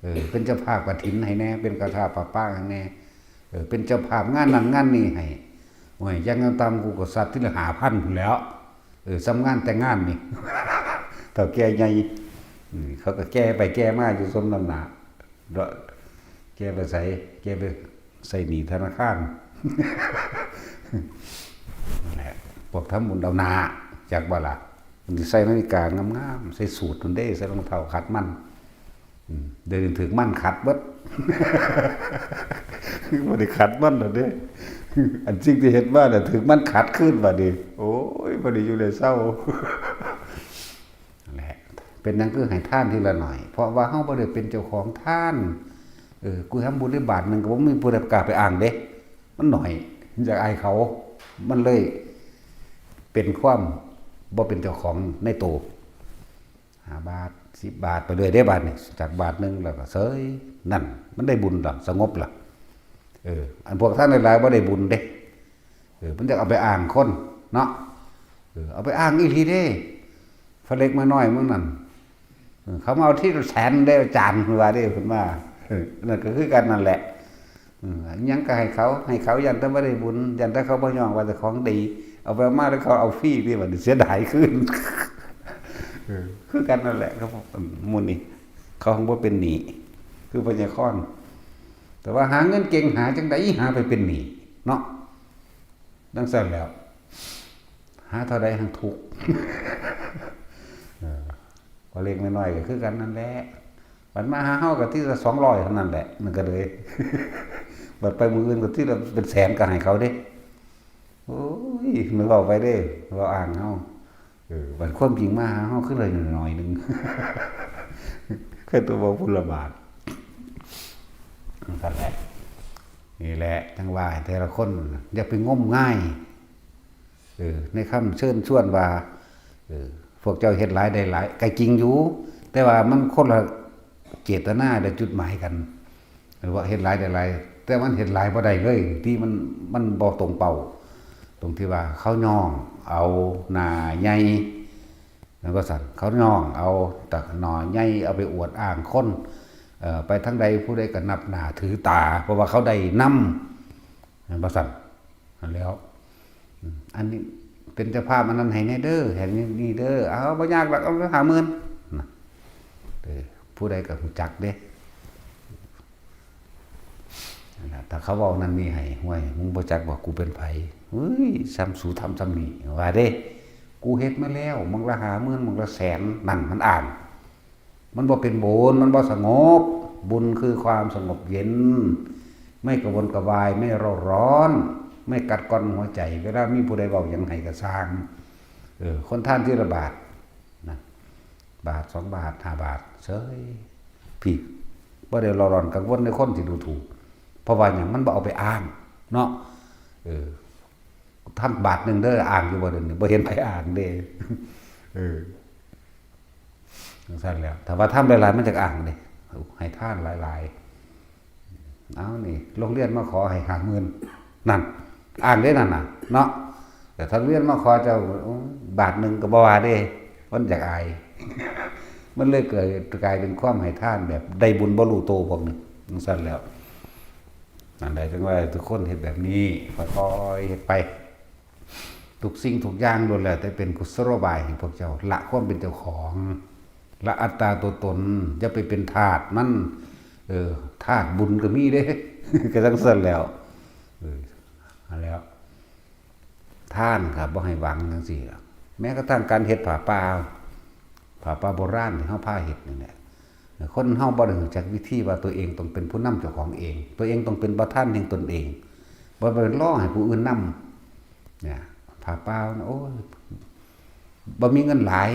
เออ เป็นเจ้าภาพกฐินให้แน่ เป็นเจ้าภาพผ้าป่าให้แน่ เออ เป็นเจ้าภาพงานนั่นงานนี่ให้ โอ้ย อย่างต่ำๆ กูก็ซัดทีละห้าพันพุ้นแหล้ว เออ ส่ำงานแต่งงานนี่ เฒ่าแก่ใหญ่ อืม เขาก็แก่ไปแก่มาอยู่สมน้ำหน้า เนาะ แก่ไปไส แก่ไปใส่หนี้ธนาคาร นั่นแหละ พวกทำบุญเอาหน้า จักบ่ล่ะ มันสิใส่นาฬิกางามๆ ใส่สูทนั่นเด้ ใส่รองเท้าขัดมัน อืม เดี๋ยวนี้ถืกมันขัดเบิด บ่ได้ขัดมันแล้วเด้ อันสิ่งที่เฮ็ดมาน่ะ ถืกมันขัดคืนบัดนี้ โอ้ย บ่ได้อยู่ได้เซา นั่นแหละ เป็นหยังคือให้ทานทีละหน่อย เพราะว่าเฮาบ่ได้เป็นเจ้าของทาน เออ กูทำบุญได้บาทหนึ่งก็บ่มีผู้ใดกล้าไปอ้างเด้ มันหน่อย อยากอายเขา มันเลยเป็นความบ่เป็นเจ้าของในโต ห้าบาท สิบบาท ไปเรื่อยเด้บาทนี่ จากบาทหนึ่งแล้วก็เสย นั่น มันได้บุญล่ะ สงบล่ะ เออ อันพวกท่านหลายๆบ่ได้บุญเด้ เออ มันจะเอาไปอ้างคนเนาะ เออ เอาไปอ้างอีหลีเด้ พระเล็กมาน้อยมื้อนั้น เออ เขามาเอาทีละแสนเด้อาจารย์ เพิ่นว่าเด้ เพิ่นว่า เออ นั่นก็คือกันนั่นแหละ เออ หยังก็ให้เขา ให้เขา ย่านแต่บ่ได้บุญ ย่านแต่เขาบ่ยอมว่าเจ้าของดี เอาไปเอามาแล้วเขาเอาฟรีเด้ บัดนี้เสียดายคืน เออ คือกันนั่นแหละครับ อืม หมู่นี้ เขาคงบ่เป็นหนี้ คือพญาคอน แต่ว่าหาเงินเก่ง หาจั่งใด๋ หาไปเป็นหนี้ เนาะ จั่งซั่นแหล้ว หาเท่าใด๋หั้นทุกข์ เออ พอเล็กน้อยก็คือกันนั่นแหละ บัดมาหาเฮาก็ทีละสองร้อยเท่านั้นแหละ มันก็เลย บัดไปมื้ออื่นก็ทีละเป็นแสนก็ให้เขาเด้ โอ้ย มันเว้าไปเด้ เว้าอ้างเฮา เออ บัดความจริงมาหาเฮาคือเลยน้อยหนึ่ง แค่ตัวเว้าพุ้นละบาท นั่นแหละ นี่แหละ จั่งว่าแต่ละคนอย่าไปงมงาย เออ ในคำเชิญชวนว่า เออ พวกเจ้าเฮ็ดหลายได้หลาย ก็จริงอยู่ แต่ว่ามันคนละเจตนาและจุดหมายกัน หรือว่าเฮ็ดหลายได้หลาย แต่มันเฮ็ดหลายบ่ได้เลย ที่มัน มันบ่ตรงเป้า ตรงที่ว่าเขาย่องเอาหน้าใหญ่ แม่นบ่ซั่น เขาย่องเอาแต่หน้าใหญ่ เอาไปอวดอ้างคน เอ่อ ไปทางใดผู้ใดก็นับหน้าถือตา เพราะว่าเขาได้นำ แม่นบ่ซั่น นั่นแหล้ว อืม อันนี้เป็นเจ้าภาพอันนั้นให้แน่เด้อ ให้นี่เด้อ เอา บ่ยากดอก เอาห้าหมื่น นะ เออ ผู้ใดก็รู้จักเด้ นั่นล่ะ ถ้าเขาเว้านั่นนี่ให้ "ห้วย มึงบ่จักว่ากูเป็นไผ เฮ้ย ส่ำสูทำส่ำนี่" ว่าเด้ "กูเฮ็ดมาแล้ว มื้อละห้าหมื่น มื้อละแสน" นั่นมันอ้าง มันบ่เป็นบุญ มันบ่สงบ บุญคือความสงบเย็น ไม่กระวนกระวาย ไม่เร่าร้อน ไม่กัดกร่อนหัวใจ เวลามีผู้ใดเว้าหยังให้ก็ซ่าง เออ คนทานทีละบาทนะ บาท สองบาท ห้าบาท เฉย พี่ บ่ได้เร่าร้อนกังวลในคนที่ดูถูก เพราะว่าหยัง มันบ่เอาไปอ้างเนาะ เออ ทำบาทหนึ่งเด้อ อ้างอยู่บ่เดี๋ยวนี้ บ่เห็นไผอ้างเด้ เออ จังซั่นแหล้ว ถ้าว่าทำหลายๆ มันจักอ้างเด้ ให้ทานหลายๆ เอานี่ โรงเรียนมาขอให้ห้าหมื่น นั่น อ้างเด้นั่นน่ะ เนาะ แต่ถ้าโรงเรียนมาขอเจ้า โอ้ย บาทหนึ่งก็บ่ว่าเด้ มันอยากอาย มันเลยเกิดกลายเป็นความให้ทานแบบได้บุญบ่รู้โตพวกนี้ จังซั่นแหล้ว นั่นแหละ จังว่าทุกคนเฮ็ดแบบนี้ ค่อยๆ เฮ็ดไป ทุกสิ่งทุกอย่างล้วนแล้วแต่เป็นกุศโลบายให้พวกเจ้าละความเป็นเจ้าของ ละอัตตาตัวตน อย่าไปเป็นทาสมัน เออ ทาสบุญก็มีเด้ ก็จังซั่นแหล้ว เออ นั่นแหล้ว ทานก็บ่ให้หวังจังซี่ล่ะ แม้กระทั่งการเฮ็ดผ้าป่า ผ้าป่าโบราณที่เฮาพาเฮ็ดนี่แหละ คนเฮาบ่ได้รู้จักวิธีว่าตัวเองต้องเป็นผู้นำเจ้าของเอง ตัวเองต้องเป็นประธานแห่งตนเอง บ่เป็นรอให้ผู้อื่นนำ เนี่ย ผ้าป่านะ โอ้ย บ่มีเงินหลาย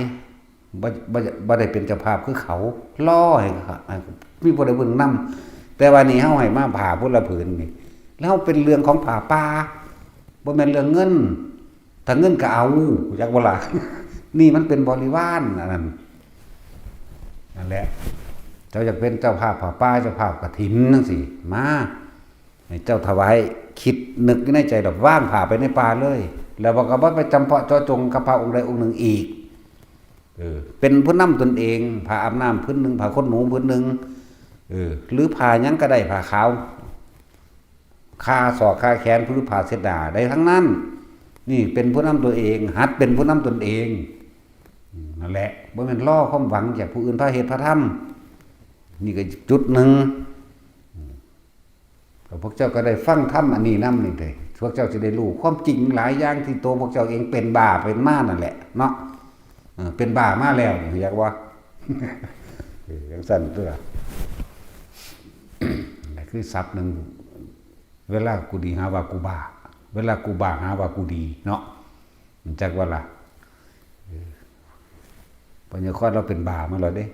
บ่ บ่ บ่ได้เป็นเจ้าภาพคือเขา รอให้ ให้ มีผู้ใดผู้หนึ่งนำ แต่ว่านี่เฮาให้มาผ้าพุทธละผืนนี่ แล้วเป็นเรื่องของผ้าป่า บ่แม่นเรื่องเงิน ถ้าเงินก็เอา จักบ่ล่ะ นี่มันเป็นบริวารอันนั้น นั่นแหละ เจ้าอยากเป็นเจ้าภาพผ้าป่า เจ้าภาพกฐินจังซี่ มา ให้เจ้าถวาย คิดนึกอยู่ในใจดอก วางผ้าไปในป่าเลย แล้วก็บ่ไปจำเพาะเจาะจงกับพระองค์ใดองค์หนึ่งอีก เออ เป็นผู้นำตนเอง ผ้าอาบน้ำผืนหนึ่ง ผ้าขนหนูผืนหนึ่ง เออ หรือผ้าหยังก็ได้ ผ้าขาว คาศอกคาแขน หรือผ้าเช็ดหน้าได้ทั้งนั้น นี่เป็นผู้นำตัวเอง หัดเป็นผู้นำตนเอง อืม นั่นแหละ บ่แม่นรอความหวังจากผู้อื่นพาเฮ็ดพาทำ นี่ก็จุดหนึ่ง อืม แล้วพวกเจ้าก็ได้ฟังธรรมอันนี้นำนี่เด้ พวกเจ้าสิได้รู้ความจริงหลายอย่างที่ตัวพวกเจ้าเองเป็นบ้าเป็นมานั่นแหละเนาะ เออ เป็นบ้ามาแล้วนี่ อยากว่า เออ จังซั่นตัว นั่นคือศัพท์หนึ่ง เวลากูดีหาว่ากูบ้า เวลากูบ้าหาว่ากูดีเนาะ มันจักว่าล่ะ เออ ปัญญาคอดเราเป็นบ้ามาแล้วเด้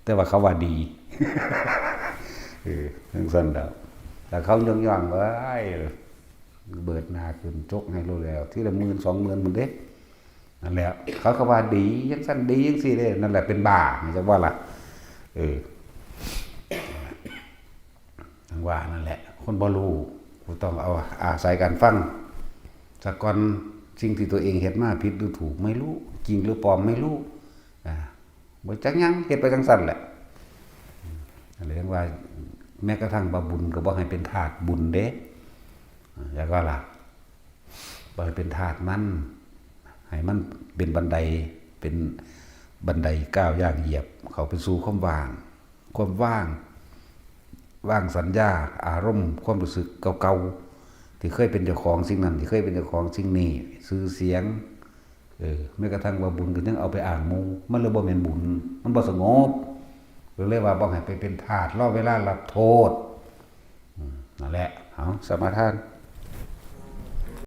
แต่ว่าเขาว่าดี เออ จังซั่นแล้ว แต่เขาย่องๆ เอ้ย เบิดหน้าขึ้นจกให้รู้แล้ว ทีละหมื่นสองหมื่นหมดเด้ นั่นแหละ เขาก็ว่าดีจังซั่นดีจังซี่เด้ นั่นแหละเป็นบ้า จักว่าล่ะ เออ จังว่านั่นแหละ คนบ่รู้ ก็ต้องเอาอาศัยการฟัง ซะก่อน สิ่งที่ตัวเองเฮ็ดมาผิดหรือถูกไม่รู้ จริงหรือปลอมไม่รู้ อ่า บ่จักหยัง เฮ็ดไปจังซั่นแหละ เรียกว่า แม้กระทั่งว่าบุญก็บ่ให้เป็นทาสบุญเด้ อ่า แล้วก็ล่ะ บ่ให้เป็นทาสมัน ให้มันเป็นบันได เป็นบันไดก้าวย่างเหยียบ เข้าไปสู่ความว่าง ความว่าง ว่างสัญญา อารมณ์ ความรู้สึกเก่าๆ ที่เคยเป็นเจ้าของสิ่งนั้น ที่เคยเป็นเจ้าของสิ่งนี้ ชื่อเสียง เออ แม้กระทั่งว่าบุญก็ยังเอาไปอ้างหมู่ มันเลยบ่แม่นบุญ มันบ่สงบ ก็เลยว่าบ่ให้ไปเป็นทาส รอเวลารับโทษ อืม นั่นแหละ เอา สมาทาน